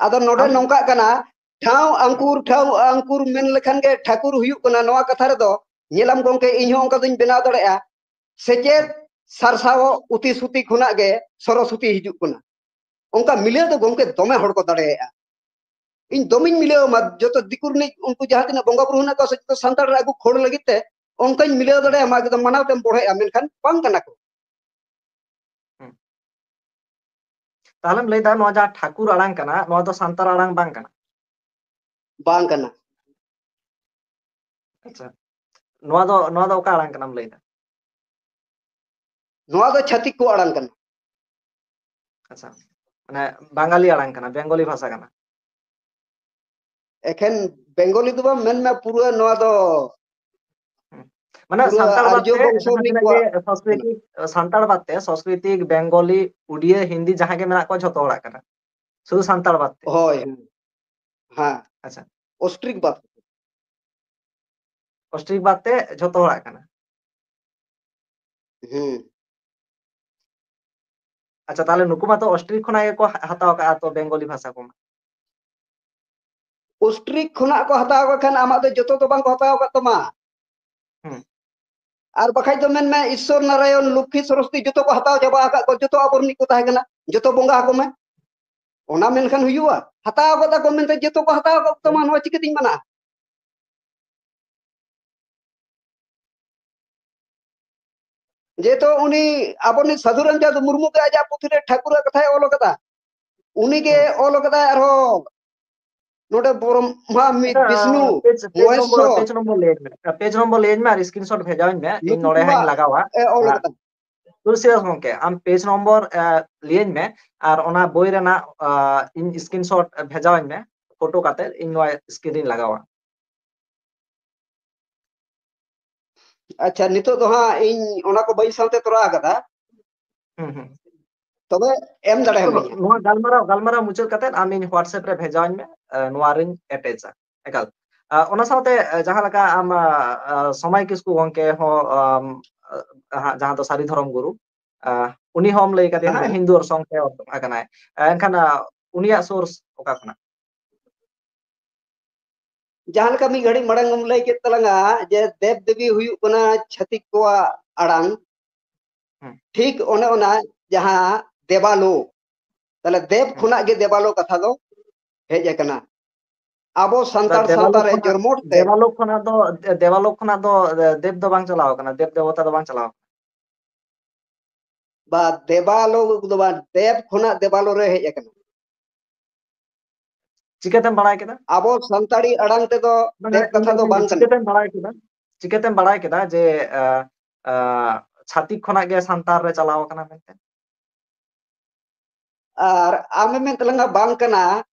ᱟᱫᱚ ᱱᱚᱰᱮ ᱱᱚᱝᱠᱟᱜ ᱠᱟᱱᱟ, ᱴᱷᱟᱶ ᱟᱝᱠᱩᱨ, ᱴᱷᱟᱶ ᱟᱝᱠᱩᱨ ᱢᱮᱱ ᱞᱮᱠᱷᱟᱱ ᱜᱮ ᱴᱷᱟᱹᱠᱩᱨ ᱦᱩᱭᱩᱜ ᱠᱟᱱᱟ᱾ ᱱᱚᱣᱟ ᱠᱟᱛᱷᱟ ᱨᱮᱫᱚ ᱧᱮᱞᱟᱢ ᱜᱚᱢᱠᱮ, ᱤᱧ ᱦᱚᱸ ᱚᱱᱠᱟ ᱫᱚᱧ ᱵᱮᱱᱟᱣ ᱫᱟᱲᱮᱭᱟᱜᱼᱟ᱾ ᱥᱮᱪᱮᱫ ᱥᱟᱨᱥᱟᱣᱚᱜ ᱩᱛᱤ ᱥᱩᱛᱤ ᱠᱷᱚᱱᱟᱜ ᱜᱮ ᱥᱚᱨᱚᱥᱚᱛᱤ ᱦᱤᱡᱩᱜ ᱠᱟᱱᱟ᱾ ᱚᱱᱠᱟ ᱢᱤᱞᱟᱹᱣ ᱫᱚ ᱜᱚᱢᱠᱮ ᱫᱚᱢᱮ ᱦᱚᱲ ᱠᱚ ᱫᱟᱲᱮᱭᱟᱜᱼᱟ᱾ ᱤᱧ ᱫᱚᱢᱮᱧ ᱢᱤᱞᱟᱹᱣ ᱟᱢᱟ, ᱡᱚᱛᱚ ᱫᱤᱠᱩ ᱨᱤᱱᱤᱡ ᱩᱱᱠᱩ ᱡᱟᱦᱟᱸ ᱛᱤᱱᱟᱹᱜ ᱵᱚᱸᱜᱟ ᱵᱩᱨᱩ ᱦᱮᱱᱟᱜ ᱠᱚᱣᱟ ᱥᱮ ᱡᱚᱛᱚ ᱥᱟᱱᱛᱟᱲ ᱨᱮ ᱟᱹᱜᱩ ᱠᱷᱟᱹᱲ ᱞᱟᱹᱜᱤᱫ ᱛᱮ ᱚᱱᱠᱟᱧ ᱢᱤᱞᱟᱹᱣ ᱫᱟᱲᱮᱭᱟᱢᱟ, ᱮᱠᱫᱚᱢ ᱢᱟᱱᱟᱣ ᱛᱮᱢ ᱵᱚᱲᱦᱮᱜᱼᱟ, ᱢᱮᱱᱠᱷᱟᱱ ᱵᱟᱝ ᱠᱟᱱᱟ ᱠᱚ᱾ ᱛᱟᱦᱞᱮᱢ ᱞᱟᱹᱭᱫᱟ ᱱᱚᱣᱟ ᱡᱟᱦᱟᱸ ᱴᱷᱟᱹᱠᱩᱨ ᱟᱲᱟᱝ ᱠᱟᱱᱟ, ᱱᱚᱣᱟ ᱫᱚ ᱥᱟᱱᱛᱟᱲ ᱟᱲᱟᱝ ᱵᱟᱝ ᱠᱟᱱᱟ? ᱵᱟᱝ ᱠᱟᱱᱟ᱾ ᱟᱪᱪᱷᱟ, ᱱᱚᱣᱟ ᱫᱚ ᱱᱚᱣᱟ ᱫᱚ ᱚᱠᱟ ᱟᱲᱟᱝ ᱠᱟᱱᱟᱢ ᱞᱟᱹᱭᱫᱟ? ᱱᱚᱣᱟ ᱫᱚ ᱪᱷᱟᱹᱛᱤᱠ ᱠᱚ ᱟᱲᱟᱝ ᱠᱟᱱᱟ᱾ ᱟᱪᱪᱷᱟ, ᱢᱟᱱᱮ ᱵᱟᱝᱜᱟᱞᱤ ᱟᱲᱟᱝ ᱠᱟᱱᱟ, ᱵᱮᱝᱜᱚᱞᱤ ᱵᱷᱟᱥᱟ ᱠᱟᱱᱟ᱾ ᱮᱠᱷᱮᱱ ᱵᱮᱝᱜᱚᱞᱤ ᱫᱚ ᱵᱟᱝ, ᱢᱮᱱᱢᱮ ᱯᱩᱨᱟᱹ ᱱᱚᱣᱟ ᱫᱚ ᱢᱟᱱᱮ ᱥᱟᱱᱛᱟᱲ ᱵᱟᱫ ᱛᱮ ᱡᱟᱦᱟᱸ ᱛᱤᱱᱟᱹᱜ ᱜᱮ ᱥᱚᱝᱥᱠᱨᱤᱛᱤᱠ, ᱥᱟᱱᱛᱟᱲ ᱵᱟᱫ ᱛᱮ ᱥᱚᱝᱥᱠᱨᱤᱛᱤᱠ, ᱵᱮᱝᱜᱚᱞᱤ, ᱩᱰᱤᱭᱟᱹ, ᱦᱤᱱᱫᱤ ᱡᱟᱦᱟᱸ ᱜᱮ ᱢᱮᱱᱟᱜ ᱠᱚᱣᱟ ᱡᱷᱚᱛᱚ ᱦᱚᱲᱟᱜ ᱠᱟᱱᱟ, ᱥᱩᱫᱷᱩ ᱥᱟᱱᱛᱟᱲ ᱵᱟᱫ ᱛᱮ᱾ ᱦᱳᱭ, ᱦᱮᱸ, ᱦᱮᱸ᱾ ᱟᱪᱪᱷᱟ, ᱚᱥᱴᱨᱤᱠ ᱵᱟᱫ᱾ ᱚᱥᱴᱨᱤᱠ ᱵᱟᱫ ᱛᱮ ᱡᱷᱚᱛᱚ ᱦᱚᱲᱟᱜ ᱠᱟᱱᱟ᱾ ᱦᱩᱸ᱾ ᱟᱪᱪᱷᱟ, ᱛᱟᱦᱞᱮ ᱱᱩᱠᱩ ᱢᱟᱛᱚ ostrich ᱠᱷᱚᱱᱟᱜ ᱜᱮᱠᱚ ᱦᱟ-, ᱦᱟᱛᱟᱣ ᱠᱟᱜᱼᱟ ᱛᱚ ᱵᱮᱝᱜᱚᱞᱤ ᱵᱷᱟᱥᱟ ᱠᱚᱢᱟ᱾ Ostrich ᱠᱷᱚᱱᱟᱜ ᱠᱚ ᱦᱟᱛᱟᱣ ᱠᱟᱜ ᱠᱷᱟᱱ ᱟᱢᱟᱜ ᱫᱚ ᱡᱚᱛᱚ ᱫᱚ ᱵᱟᱝ ᱠᱚ ᱦᱟᱛᱟᱣ ᱟᱠᱟᱫ ᱛᱟᱢᱟ᱾ ᱦᱩᱸ᱾ ᱟᱨ ᱵᱟᱠᱷᱟᱡ ᱫᱚ ᱢᱮᱱᱢᱮ ᱤᱥᱥᱚᱨ ᱱᱟᱨᱟᱭᱚᱱ, ᱞᱚᱠᱠᱷᱤ ᱥᱚᱨᱚᱥᱚᱛᱤ ᱡᱚᱛᱚ ᱠᱚ ᱦᱟᱛᱟᱣ ᱪᱟᱵᱟ ᱟᱠᱟᱫ ᱠᱚ, ᱡᱚᱛᱚ ᱟᱵᱚ ᱨᱤᱱᱤᱡ ᱠᱚ ᱛᱟᱦᱮᱸ ᱠᱟᱱᱟ, ᱡᱚᱛᱚ ᱵᱚᱸᱜᱟ ᱟᱠᱚ ᱢᱮ᱾ ᱚᱱᱟ ᱢᱮᱱᱠᱷᱟᱱ ᱦᱩᱭᱩᱜᱼᱟ? ᱦᱟᱛᱟᱣ ᱟᱠᱟᱫᱟ ᱠᱚ ᱢᱮᱱᱛᱮ ᱡᱚᱛᱚ ᱠᱚ ᱦᱟᱛᱟᱣ ᱟᱠᱟᱫ ᱛᱟᱢᱟ, ᱱᱚᱣᱟ ᱪᱤᱠᱟᱹᱛᱤᱧ ᱢᱟᱱᱟᱜᱼᱟ? ᱡᱮᱦᱮᱛᱩ ᱩᱱᱤ ᱟᱵᱚᱨᱤᱡ ᱥᱟᱹᱫᱷᱩ ᱨᱟᱢᱪᱟᱸᱫᱽ ᱢᱩᱨᱢᱩ ᱜᱮ ᱟᱡᱟᱜ ᱯᱩᱛᱷᱤ ᱨᱮ ᱴᱷᱟᱹᱠᱩᱨᱟᱜ ᱠᱟᱛᱷᱟᱭ ᱚᱞ ᱟᱠᱟᱫᱟ, ᱩᱱᱤᱜᱮ ᱦᱩᱸ᱾ ᱚᱞ ᱟᱠᱟᱫᱟᱭ ᱟᱨᱦᱚᱸ ᱱᱚᱰᱮ ᱵᱨᱚᱦᱢᱟ ᱢᱤᱫ ᱟᱪᱪᱷᱟ, Bishnu page, page number, ᱢᱚᱦᱮᱥᱣᱚᱨ᱾ page number ᱞᱟᱹᱭᱟᱹᱧ ᱢᱮ᱾ Page number ᱞᱟᱹᱭᱟᱹᱧ ᱢᱮ ᱟᱨ screenshot ᱵᱷᱮᱡᱟᱣᱟᱹᱧ ᱢᱮ, ᱤᱧ ᱱᱚᱰᱮ ᱦᱟᱸᱜ ᱤᱧ ᱱᱩᱠᱩᱣᱟᱜ ᱞᱟᱜᱟᱣᱟ᱾ ᱮ ᱚᱞ ᱟᱨ ᱟᱠᱟᱫᱟ᱾ ᱛᱩᱞᱥᱤᱫᱟᱥ ᱜᱚᱝᱠᱮ, ᱟᱢ page number, ᱮ, ᱞᱟᱹᱭᱟᱹᱧ ᱢᱮ ᱟᱨ ᱚᱱᱟ ᱵᱳᱭ ᱨᱮᱱᱟᱜ, ᱟ, ᱤᱧ screenshot ᱵᱷᱮᱡᱟᱣᱟᱹᱧ ᱢᱮ, photo ᱠᱟᱛᱮ ᱤᱧ ᱱᱚᱣᱟ screen ᱨᱤᱧ ᱞᱟᱜᱟᱣᱟ᱾ ᱟᱪᱪᱷᱟ, ᱱᱤᱛᱚᱜ ᱫᱚ ᱦᱟᱸᱜ ᱤᱧ ᱚᱱᱟ ᱠᱚ ᱵᱟᱹᱧ ᱥᱟᱶᱛᱮ ᱛᱚᱨᱟ ᱟᱠᱟᱫᱟ᱾ ᱦᱩᱸ, ᱦᱩᱸ᱾ ᱛᱚᱵᱮ ᱮᱢ ᱫᱟᱲᱮᱭᱟᱢᱟᱹᱧ ᱦᱟᱸᱜ᱾ ᱱᱚᱣᱟ ᱜᱟᱞᱢᱟᱨᱟᱣ, ᱜᱟᱞᱢᱟᱨᱟᱣ ᱢᱩᱪᱟᱹᱫ ᱠᱟᱛᱮ ᱟᱢ ᱤᱧ WhatsApp ᱨᱮ ᱵᱷᱮᱡᱟᱣᱟᱹᱧ ᱢᱮ, ᱮ, ᱱᱚᱣᱟ ᱨᱤᱧ ᱮᱴᱮᱪᱟ᱾ ᱮᱠᱟᱞ᱾ ᱟ, ᱚᱱᱟ ᱥᱟᱶᱛᱮ, ᱮ, ᱡᱟᱦᱟᱸ ᱞᱮᱠᱟ ᱟᱢ, ᱟ, ᱟ, ᱥᱚᱢᱟᱭ ᱠᱤᱥᱠᱩ ᱜᱚᱝᱠᱮ ᱦᱚᱸ, ᱟᱢ, ᱟ, ᱦᱟᱸᱜ ᱡᱟᱦᱟᱸ ᱫᱚ ᱥᱟᱹᱨᱤ ᱫᱷᱚᱨᱚᱢ ᱜᱩᱨᱩ, ᱟ, ᱩᱱᱤ ᱦᱚᱸᱢ ᱞᱟᱹᱭ ᱠᱟᱫᱮᱭᱟ ᱦᱮᱸ, ᱦᱟᱸᱜ, ᱦᱮᱸ᱾ ᱦᱤᱱᱫᱩ ᱚᱨᱥᱚᱝ ᱛᱮ ᱚᱞ ᱟᱠᱟᱱᱟᱭ᱾ ᱟ, ᱮᱱᱠᱷᱟᱱ, ᱟ, ᱩᱱᱤᱭᱟᱜ source ᱚᱠᱟ ᱠᱷᱚᱱᱟᱜ? ᱡᱟᱦᱟᱸ ᱞᱮᱠᱟ ᱢᱤᱫ ᱜᱷᱟᱹᱲᱤᱡ ᱢᱟᱲᱟᱝ ᱮᱢ ᱞᱟᱹᱭ ᱠᱮᱫ ᱛᱟᱞᱟᱝᱟ ᱡᱮ ᱫᱮᱵ ᱫᱮᱵᱤ ᱦᱩᱭᱩᱜ ᱠᱟᱱᱟ ᱪᱷᱟᱹᱛᱤᱠ ᱠᱚᱣᱟᱜ ᱟᱲᱟᱝ, ᱦᱩᱸ᱾ ᱴᱷᱤᱠ ᱚᱱᱮ ᱚᱱᱟ ᱡᱟᱦᱟᱸ ᱫᱮᱵᱟᱞᱳ, ᱛᱟᱦᱞᱮ ᱫᱮᱵ ᱦᱩᱸ᱾ ᱠᱷᱚᱱᱟᱜ ᱜᱮ ᱫᱮᱵᱟᱞᱳ ᱠᱟᱛᱷᱟ ᱫᱚ ᱦᱮᱡ ᱟᱠᱟᱱᱟ᱾ ᱟᱵᱚ ᱥᱟᱱᱛᱟᱲ ᱥᱟᱶᱛᱟ ᱨᱮ ᱡᱚᱨᱢᱚᱴ ᱛᱮ᱾ ᱫᱮᱵᱟᱞᱳ ᱠᱷᱚᱱᱟᱜ ᱫᱚ, ᱫᱮᱵᱟᱞᱳ ᱠᱷᱚᱱᱟᱜ ᱫᱚ ᱫᱮᱵ ᱫᱚ ᱵᱟᱝ ᱪᱟᱞᱟᱣ ᱟᱠᱟᱱᱟ, ᱫᱮᱵ ᱫᱮᱵᱚᱛᱟ ᱫᱚ ᱵᱟᱝ ᱪᱟᱞᱟᱣ ᱟᱠᱟᱱᱟ᱾ ᱵᱟ, ᱫᱮᱵᱟᱞᱳ ᱫᱚ ᱵᱟᱝ, ᱫᱮᱵ ᱠᱷᱚᱱᱟᱜ ᱫᱮᱵᱟᱞᱳ ᱨᱮ ᱦᱮᱡ ᱟᱠᱟᱱᱟ᱾ ᱪᱤᱠᱟᱹᱛᱮᱢ ᱵᱟᱲᱟᱭ ᱠᱮᱫᱟ? ᱟᱵᱚ ᱥᱟᱱᱛᱟᱲᱤ ᱟᱲᱟᱝ ᱛᱮᱫᱚ ᱵᱟᱝᱟ, ᱫᱮᱵ ᱠᱟᱛᱷᱟ ᱤᱧ ᱫᱚ ᱞᱟᱹᱭ ᱵᱟᱝ ᱠᱟᱱᱟ᱾ ᱪᱤᱠᱟᱹᱛᱮᱢ ᱵᱟᱲᱟᱭ ᱠᱮᱫᱟ? ᱪᱤᱠᱟᱹᱛᱮᱢ ᱵᱟᱲᱟᱭ ᱠᱮᱫᱟ ᱡᱮ, ᱟ, ᱟ, ᱪᱷᱟᱛᱤᱠ ᱠᱷᱚᱱᱟᱜ ᱜᱮ ᱥᱟᱱᱛᱟᱲ ᱨᱮ ᱪᱟᱞᱟᱣ ᱟᱠᱟᱱᱟ ᱢᱮᱱᱛᱮ? ᱟᱨ ᱟᱢᱮᱢ ᱢᱮᱱ ᱛᱟᱞᱟᱝᱟ ᱵᱟᱝ ᱠᱟᱱᱟ,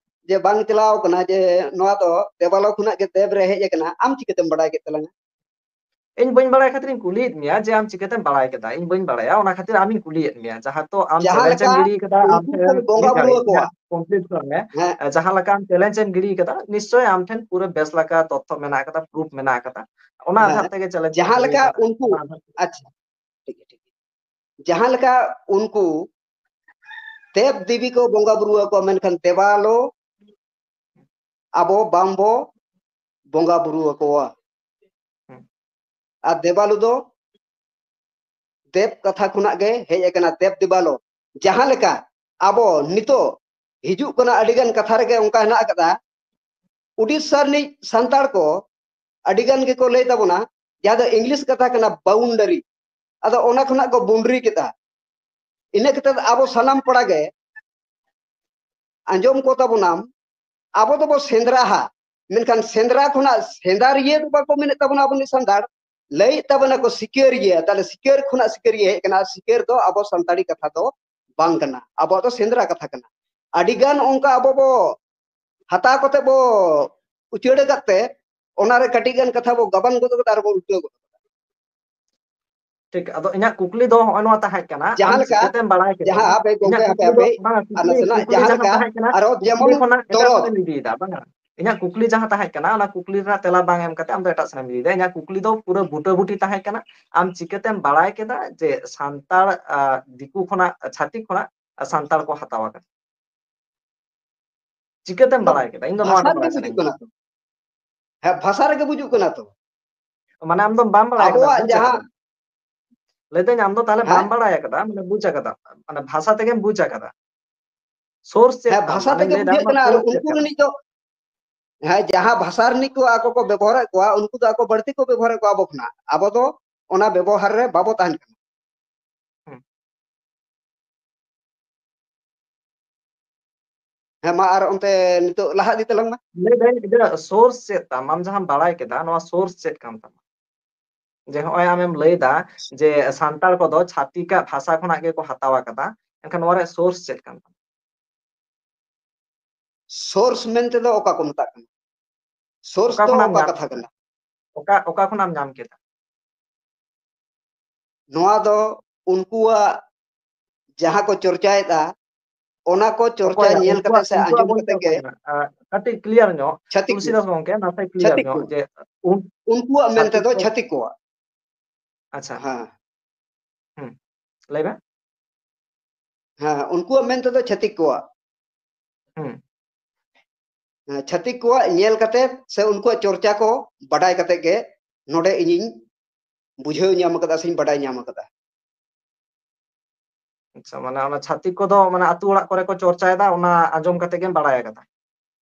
ᱡᱮ ᱵᱟᱝ ᱪᱟᱞᱟᱣ ᱠᱟᱱᱟ, ᱡᱮ ᱱᱚᱣᱟ ᱫᱚ ᱫᱮᱵᱟᱞᱳ ᱠᱷᱚᱱᱟᱜ ᱜᱮ ᱫᱮᱵ ᱨᱮ ᱦᱮᱡ ᱟᱠᱟᱱᱟ, ᱟᱢ ᱪᱤᱠᱟᱹᱛᱮᱢ ᱵᱟᱲᱟᱭ ᱠᱮᱫ ᱛᱟᱞᱟᱝᱟ? ᱤᱧ ᱵᱟᱹᱧ ᱵᱟᱲᱟᱭ ᱠᱷᱟᱹᱛᱤᱨ ᱤᱧ ᱠᱩᱞᱤᱭᱮᱫ ᱢᱮᱭᱟ ᱡᱮ ᱟᱢ ᱪᱤᱠᱟᱹᱛᱮᱢ ᱵᱟᱲᱟᱭ ᱠᱮᱫᱟ? ᱤᱧ ᱵᱟᱹᱧ ᱵᱟᱲᱟᱭᱟ, ᱚᱱᱟ ᱠᱷᱟᱹᱛᱤᱨ ᱟᱢᱤᱧ ᱠᱩᱞᱤᱭᱮᱫ ᱢᱮᱭᱟ᱾ ᱡᱟᱦᱟᱸ ᱛᱚ ᱟᱢ ᱡᱟᱦᱟᱸ challenge ᱮᱢ ᱞᱮᱠᱟ ᱜᱤᱰᱤ ᱠᱟᱫᱟ, ᱟᱢ ᱩᱱᱠᱩ ᱴᱷᱮᱱ ᱠᱚ ᱵᱚᱸᱜᱟ ᱢᱤᱫ ᱵᱩᱨᱩ ᱜᱷᱟᱹᱲᱤᱡ ᱟᱠᱚᱣᱟ᱾ ᱤᱧᱟᱹᱜ complete ᱠᱟᱜ ᱢᱮ᱾ ᱦᱮᱸ᱾ ᱮ, ᱡᱟᱦᱟᱸ ᱞᱮᱠᱟ ᱟᱢ challenge ᱮᱢ ᱜᱤᱰᱤ ᱠᱟᱫᱟ, ᱱᱤᱥᱪᱚᱭ ᱟᱢ ᱴᱷᱮᱱ ᱯᱩᱨᱟᱹ ᱵᱮᱥ ᱞᱮᱠᱟ ᱛᱚᱛᱛᱷᱚ ᱢᱮᱱᱟᱜ ᱠᱟᱫᱟ, proof ᱢᱮᱱᱟᱜ ᱠᱟᱫᱟ, ᱚᱱᱟ ᱦᱮᱸ, ᱟᱫᱷᱟᱨ ᱛᱮᱜᱮ challenge ᱮᱢ ᱡᱟᱦᱟᱸ ᱜᱤᱰᱤ ᱞᱮᱠᱟ ᱠᱟᱫᱟ, ᱩᱱᱠᱩ, ᱚᱱᱟ ᱟᱫᱷᱟᱨ ᱛᱮ᱾ ᱟᱪᱪᱷᱟ, ᱴᱷᱤᱠ ᱜᱮᱭᱟ, ᱴᱷᱤᱠ ᱜᱮᱭᱟ᱾ ᱡᱟᱦᱟᱸ ᱞᱮᱠᱟ ᱩᱱᱠᱩ ᱫᱮᱵ ᱫᱮᱵᱤ ᱠᱚ ᱵᱚᱸᱜᱟ ᱵᱩᱨᱩ ᱟᱠᱚᱣᱟ, ᱢᱮᱱᱠᱷᱟᱱ ᱫᱮᱵᱟᱞᱳ ᱟᱵᱚ ᱵᱟᱝ ᱵᱚ ᱵᱚᱸᱜᱟ ᱵᱩᱨᱩ ᱟᱠᱚᱣᱟ᱾ ᱦᱩᱸ᱾ ᱟᱨ ᱫᱮᱵᱟᱞᱳ ᱫᱚ ᱫᱮᱵ ᱠᱟᱛᱷᱟ ᱠᱷᱚᱱᱟᱜ ᱜᱮ ᱦᱮᱡ ᱟᱠᱟᱱᱟ, ᱫᱮᱵ ᱫᱮᱵᱟᱞᱳ᱾ ᱡᱟᱦᱟᱸ ᱞᱮᱠᱟ ᱟᱵᱚ ᱱᱤᱛᱚᱜ ᱦᱤᱡᱩᱜ ᱠᱟᱱᱟ, ᱟᱹᱰᱤ ᱜᱟᱱ ᱠᱟᱛᱷᱟ ᱨᱮᱜᱮ ᱚᱱᱠᱟ ᱦᱮᱱᱟᱜ ᱟᱠᱟᱫᱟ, ᱩᱰᱤᱥᱟ ᱨᱤᱱᱤᱡ ᱥᱟᱱᱛᱟᱲ ᱠᱚ ᱟᱹᱰᱤ ᱜᱟᱱ ᱜᱮᱠᱚ ᱞᱟᱹᱭ ᱛᱟᱵᱚᱱᱟ, ᱡᱟᱦᱟᱸ ᱫᱚ ᱤᱝᱞᱤᱥ ᱠᱟᱛᱷᱟ ᱠᱟᱱᱟ ᱵᱟᱣᱩᱱᱰᱟᱨᱤ᱾ ᱟᱫᱚ ᱚᱱᱟ ᱠᱷᱚᱱᱟᱜ ᱠᱚ ᱵᱩᱱᱰᱨᱤ ᱠᱮᱫᱟ᱾ ᱤᱱᱟᱹ ᱠᱟᱛᱮ ᱟᱵᱚ ᱥᱟᱱᱟᱢ ᱯᱟᱲᱟ ᱜᱮ ᱟᱸᱡᱚᱢ ᱠᱚ ᱛᱟᱵᱚᱱᱟᱢ, ᱟᱵᱚ ᱫᱚᱵᱚ ᱥᱮᱸᱫᱽᱨᱟᱦᱟ, ᱢᱮᱱᱠᱷᱟᱱ ᱥᱮᱸᱫᱽᱨᱟ ᱠᱷᱚᱱᱟᱜ ᱥᱮᱸᱫᱟᱨᱤᱭᱟᱹ ᱫᱚ ᱵᱟᱠᱚ ᱢᱮᱱᱮᱫ ᱛᱟᱵᱚᱱᱟ ᱟᱵᱚ ᱨᱤᱱ ᱥᱟᱱᱛᱟᱲ, ᱞᱟᱹᱭᱮᱫ ᱛᱟᱵᱚᱱᱟ ᱠᱚ ᱥᱤᱠᱟᱹᱨᱤᱭᱟᱹ᱾ ᱛᱟᱦᱞᱮ ᱥᱤᱠᱟᱹᱨ ᱠᱷᱚᱱᱟᱜ ᱥᱤᱠᱟᱹᱨᱤᱭᱟᱹ ᱦᱮᱡ ᱟᱠᱟᱱᱟ, ᱟᱨ ᱥᱤᱠᱟᱹᱨ ᱫᱚ ᱟᱵᱚ ᱥᱟᱱᱛᱟᱲᱤ ᱠᱟᱛᱷᱟ ᱫᱚ ᱵᱟᱝ ᱠᱟᱱᱟ, ᱟᱵᱚᱣᱟᱜ ᱫᱚ ᱥᱮᱸᱫᱽᱨᱟ ᱠᱟᱛᱷᱟ ᱠᱟᱱᱟ᱾ ᱟᱹᱰᱤ ᱜᱟᱱ ᱚᱱᱠᱟ ᱟᱵᱚ ᱵᱚ ᱦᱟᱛᱟᱣ ᱠᱟᱛᱮ ᱵᱚ ᱩᱪᱟᱹᱲ ᱟᱠᱟᱫ ᱛᱮ, ᱚᱱᱟᱨᱮ ᱠᱟᱹᱴᱤᱡ ᱜᱟᱱ ᱠᱟᱛᱷᱟ ᱵᱚ ᱜᱟᱵᱟᱱ ᱜᱚᱫ ᱠᱟᱫᱟ ᱟᱨ ᱵᱚ ᱩᱞᱴᱟᱹᱣ ᱜᱚᱫ ᱠᱟᱫᱟ᱾ ᱴᱷᱤᱠ, ᱟᱫᱚ ᱤᱧᱟᱹᱜ ᱠᱩᱠᱞᱤ ᱫᱚ ᱦᱚᱸᱜᱼᱚ ᱱᱚᱣᱟ ᱛᱟᱦᱮᱸ ᱠᱟᱱᱟ, ᱡᱟᱦᱟᱸ ᱟᱢ ᱞᱮᱠᱟ, ᱪᱤᱠᱟᱹᱛᱮᱢ ᱵᱟᱲᱟᱭ ᱠᱮᱫᱟ? ᱡᱟᱦᱟᱸ, ᱦᱟᱯᱮ ᱤᱧᱟᱹᱜ ᱜᱚᱢᱠᱮ, ᱦᱟᱯᱮ, ᱠᱩᱠᱞᱤ ᱫᱚ, ᱦᱟᱯᱮ, ᱵᱟᱝᱟ, ᱟᱨ ᱠᱩᱠᱞᱤ, ᱱᱟᱥᱮᱱᱟᱜ ᱠᱩᱠᱞᱤ ᱡᱟᱦᱟᱸ ᱡᱟᱦᱟᱸ ᱞᱮᱠᱟ, ᱛᱟᱦᱮᱸ ᱠᱟᱱᱟ, ᱟᱨᱚ ᱠᱩᱠᱞᱤ ᱡᱮᱢᱚᱱ ᱠᱷᱚᱱᱟᱜ ᱮᱴᱟᱜ ᱛᱚᱨᱚᱡ᱾ ᱥᱮᱫ ᱮᱢ ᱤᱫᱤᱭᱮᱫᱟ, ᱵᱟᱝᱟ᱾ ᱤᱧᱟᱹᱜ ᱠᱩᱠᱞᱤ ᱡᱟᱦᱟᱸ ᱛᱟᱦᱮᱸ ᱠᱟᱱᱟ, ᱚᱱᱟ ᱠᱩᱠᱞᱤ ᱨᱮᱱᱟᱜ ᱛᱮᱞᱟ ᱵᱟᱝ ᱮᱢ ᱠᱟᱛᱮ ᱟᱢ ᱫᱚ ᱮᱴᱟᱜ ᱥᱮᱫ ᱮᱢ ᱤᱫᱤᱭᱮᱫᱟ᱾ ᱤᱧᱟᱹᱜ ᱠᱩᱠᱞᱤ ᱫᱚ ᱯᱩᱨᱟᱹ ᱵᱩᱴᱟᱹ ᱵᱩᱴᱤ ᱛᱟᱦᱮᱸ ᱠᱟᱱᱟ, ᱟᱢ ᱪᱤᱠᱟᱹᱛᱮᱢ ᱵᱟᱲᱟᱭ ᱠᱮᱫᱟ ᱡᱮ ᱥᱟᱱᱛᱟᱲ, ᱟ, ᱫᱤᱠᱩ ᱠᱷᱚᱱᱟᱜ, ᱪᱷᱟᱹᱛᱤᱠ ᱠᱷᱚᱱᱟᱜ ᱥᱟᱱᱛᱟᱲ ᱠᱚ ᱦᱟᱛᱟᱣ ᱟᱠᱟᱫᱟ? ᱪᱤᱠᱟᱹᱛᱮᱢ ᱟᱫᱚ ᱵᱟᱲᱟᱭ ᱠᱮᱫᱟ? ᱤᱧ ᱫᱚ ᱱᱚᱣᱟ ᱵᱷᱟᱥᱟ ᱜᱮ ᱨᱮᱜᱮ ᱵᱟᱲᱟᱭ ᱵᱩᱡᱩᱜ ᱥᱟᱱᱟᱧ ᱠᱟᱱᱟ᱾ ᱠᱟᱱᱟ ᱛᱚ᱾ ᱦᱮᱸ, ᱵᱷᱟᱥᱟ ᱨᱮᱜᱮ ᱵᱩᱡᱩᱜ ᱠᱟᱱᱟ ᱛᱚ᱾ ᱢᱟᱱᱮ ᱟᱢ ᱫᱚᱢ ᱵᱟᱢ ᱵᱟᱲᱟᱭ ᱠᱟᱫᱟ, ᱟᱵᱚᱣᱟᱜ ᱵᱩᱡᱽ ᱡᱟᱦᱟᱸ ᱟᱠᱟᱫᱟᱢ᱾ ᱞᱟᱹᱭ ᱫᱟᱹᱧ ᱟᱢ ᱫᱚ ᱛᱟᱦᱞᱮ ᱦᱮᱸ? ᱵᱟᱢ ᱵᱟᱲᱟᱭ ᱟᱠᱟᱫᱟ, ᱢᱟᱱᱮ ᱵᱩᱡᱽ ᱟᱠᱟᱫᱟ, ᱢᱟᱱᱮ ᱵᱷᱟᱥᱟ ᱛᱮᱜᱮᱢ ᱵᱩᱡᱽ ᱟᱠᱟᱫᱟ᱾ Source ᱪᱮᱫ ᱦᱮᱸ, ᱛᱟᱢ? ᱵᱷᱟᱥᱟ ᱢᱟᱱᱮᱧ ᱛᱮᱜᱮ ᱞᱟᱹᱭ ᱫᱟ, ᱵᱩᱡᱷᱟᱹᱜ ᱟᱢᱟᱜ ᱠᱟᱱᱟ, ᱟᱨ source ᱪᱮᱫ ᱩᱱᱠᱩ ᱠᱟᱱᱟ? ᱨᱤᱱᱤᱡ ᱫᱚ, ᱦᱮᱸ, ᱡᱟᱦᱟᱸ ᱵᱷᱟᱥᱟ ᱨᱤᱱᱤᱡ ᱠᱚ ᱟᱠᱚ ᱠᱚ ᱵᱮᱵᱚᱦᱟᱨᱮᱫ ᱠᱚᱣᱟ, ᱩᱱᱠᱩ ᱫᱚ ᱟᱠᱚ ᱵᱟᱹᱲᱛᱤ ᱠᱚ ᱵᱮᱵᱚᱦᱟᱨᱮᱫ ᱠᱚᱣᱟ ᱟᱵᱚ ᱠᱷᱚᱱᱟᱜ᱾ ᱟᱵᱚ ᱫᱚ ᱚᱱᱟ ᱵᱮᱵᱚᱦᱟᱨ ᱨᱮ ᱵᱟᱵᱚ ᱛᱟᱦᱮᱱ ᱠᱟᱱᱟ᱾ ᱦᱩᱸ᱾ ᱦᱮᱸ, ᱢᱟ ᱟᱨ ᱚᱱᱛᱮ ᱱᱤᱛᱚᱜ ᱞᱟᱦᱟ ᱤᱫᱤ ᱛᱟᱞᱟᱝ ᱢᱮ᱾ ᱞᱟᱹᱭ ᱫᱟᱹᱧ, ᱤᱭᱟᱹ, source ᱪᱮᱫ ᱛᱟᱢ? ᱟᱢ ᱡᱟᱦᱟᱸᱢ ᱵᱟᱲᱟᱭ ᱠᱮᱫᱟ, ᱱᱚᱣᱟ source ᱪᱮᱫ ᱠᱟᱱ ᱛᱟᱢᱟ? ᱡᱮ ᱦᱚᱸᱜᱼᱚᱭ ᱟᱢᱮᱢ ᱞᱟᱹᱭ ᱫᱟ ᱡᱮ ᱥᱟᱱᱛᱟᱲ ᱠᱚᱫᱚ ᱪᱷᱟᱛᱤᱠᱟᱜ ᱵᱷᱟᱥᱟ ᱠᱷᱚᱱᱟᱜ ᱜᱮᱠᱚ ᱦᱟᱛᱟᱣ ᱟᱠᱟᱫᱟ, ᱮᱱᱠᱷᱟᱱ ᱱᱚᱣᱟ ᱨᱮᱭᱟᱜ source ᱪᱮᱫ ᱠᱟᱱ ᱛᱟᱢᱟ? Source ᱢᱮᱱᱛᱮ ᱫᱚ ᱚᱠᱟ ᱠᱚ ᱢᱮᱛᱟᱜ ᱠᱟᱱᱟ? Source ᱚᱠᱟ ᱫᱚ ᱠᱷᱚᱱᱟᱜ ᱮᱢ ᱚᱠᱟ ᱧᱟᱢ ᱠᱟᱛᱷᱟ ᱠᱮᱫᱟ? ᱠᱟᱱᱟ? ᱚᱠᱟ, ᱚᱠᱟ ᱠᱷᱚᱱᱟᱜ ᱮᱢ ᱧᱟᱢ ᱠᱮᱫᱟ? ᱱᱚᱣᱟ ᱫᱚ ᱩᱱᱠᱩᱣᱟᱜ ᱡᱟᱦᱟᱸ ᱠᱚ ᱪᱚᱨᱪᱟᱭᱮᱫᱟ, ᱚᱱᱟ ᱠᱚ ᱪᱚᱨᱪᱟ ᱚᱠᱚᱭᱟᱜ? ᱧᱮᱞ ᱠᱟᱛᱮ ᱩᱱᱠᱩᱣᱟᱜ, ᱥᱮ ᱩᱱᱠᱩᱣᱟᱜ ᱟᱸᱡᱚᱢ ᱵᱚᱞᱛᱮ ᱠᱟᱛᱮ ᱜᱮ᱾ ᱚᱠᱚᱭ ᱠᱟᱱᱟ? ᱟ, ᱠᱟᱹᱴᱤᱡ clear ᱧᱚᱜ, ᱪᱷᱟᱹᱛᱤᱠ ᱠᱚ᱾ ᱛᱩᱞᱥᱤᱫᱟᱥ ᱜᱚᱢᱠᱮ, ᱱᱟᱥᱮ clear ᱪᱷᱟᱹᱛᱤᱠ ᱧᱚᱜ ᱠᱚ᱾ ᱡᱮ ᱩᱱ-, ᱩᱱᱠᱩᱣᱟᱜ ᱢᱮᱱᱛᱮ ᱪᱷᱟᱹᱛᱤᱠ ᱫᱚ ᱠᱚ᱾ ᱪᱷᱟᱹᱛᱤᱠ ᱠᱚᱣᱟᱜ᱾ ᱟᱪᱪᱷᱟ᱾ ᱦᱮᱸ᱾ ᱦᱩᱸ, ᱞᱟᱹᱭ ᱢᱮ᱾ ᱦᱮᱸ, ᱩᱱᱠᱩᱣᱟᱜ ᱢᱮᱱ ᱛᱮᱫᱚ ᱪᱷᱟᱹᱛᱤᱠ ᱠᱚᱣᱟᱜ᱾ ᱦᱩᱸ᱾ ᱦᱮᱸ, ᱪᱷᱟᱹᱛᱤᱠ ᱠᱚᱣᱟᱜ ᱧᱮᱞ ᱠᱟᱛᱮ ᱥᱮ ᱩᱱᱠᱩᱣᱟᱜ ᱪᱚᱨᱪᱟ ᱠᱚ ᱵᱟᱰᱟᱭ ᱠᱟᱛᱮ ᱜᱮ ᱱᱚᱰᱮ ᱤᱧᱤᱧ ᱵᱩᱡᱷᱟᱹᱣ ᱧᱟᱢ ᱟᱠᱟᱫᱟ ᱥᱮᱧ ᱵᱟᱰᱟᱭ ᱧᱟᱢ ᱟᱠᱟᱫᱟ᱾ ᱟᱪᱪᱷᱟ, ᱢᱟᱱᱮ ᱚᱱᱟ ᱪᱷᱟᱹᱛᱤᱠ ᱠᱚᱫᱚ ᱢᱟᱱᱮ ᱟᱹᱛᱩ ᱚᱲᱟᱜ ᱠᱚᱨᱮ ᱠᱚ ᱪᱚᱨᱪᱟᱭᱮᱫᱟ, ᱚᱱᱟ ᱟᱸᱡᱚᱢ ᱠᱟᱛᱮ ᱜᱮᱢ ᱵᱟᱲᱟᱭ ᱟᱠᱟᱫᱟ?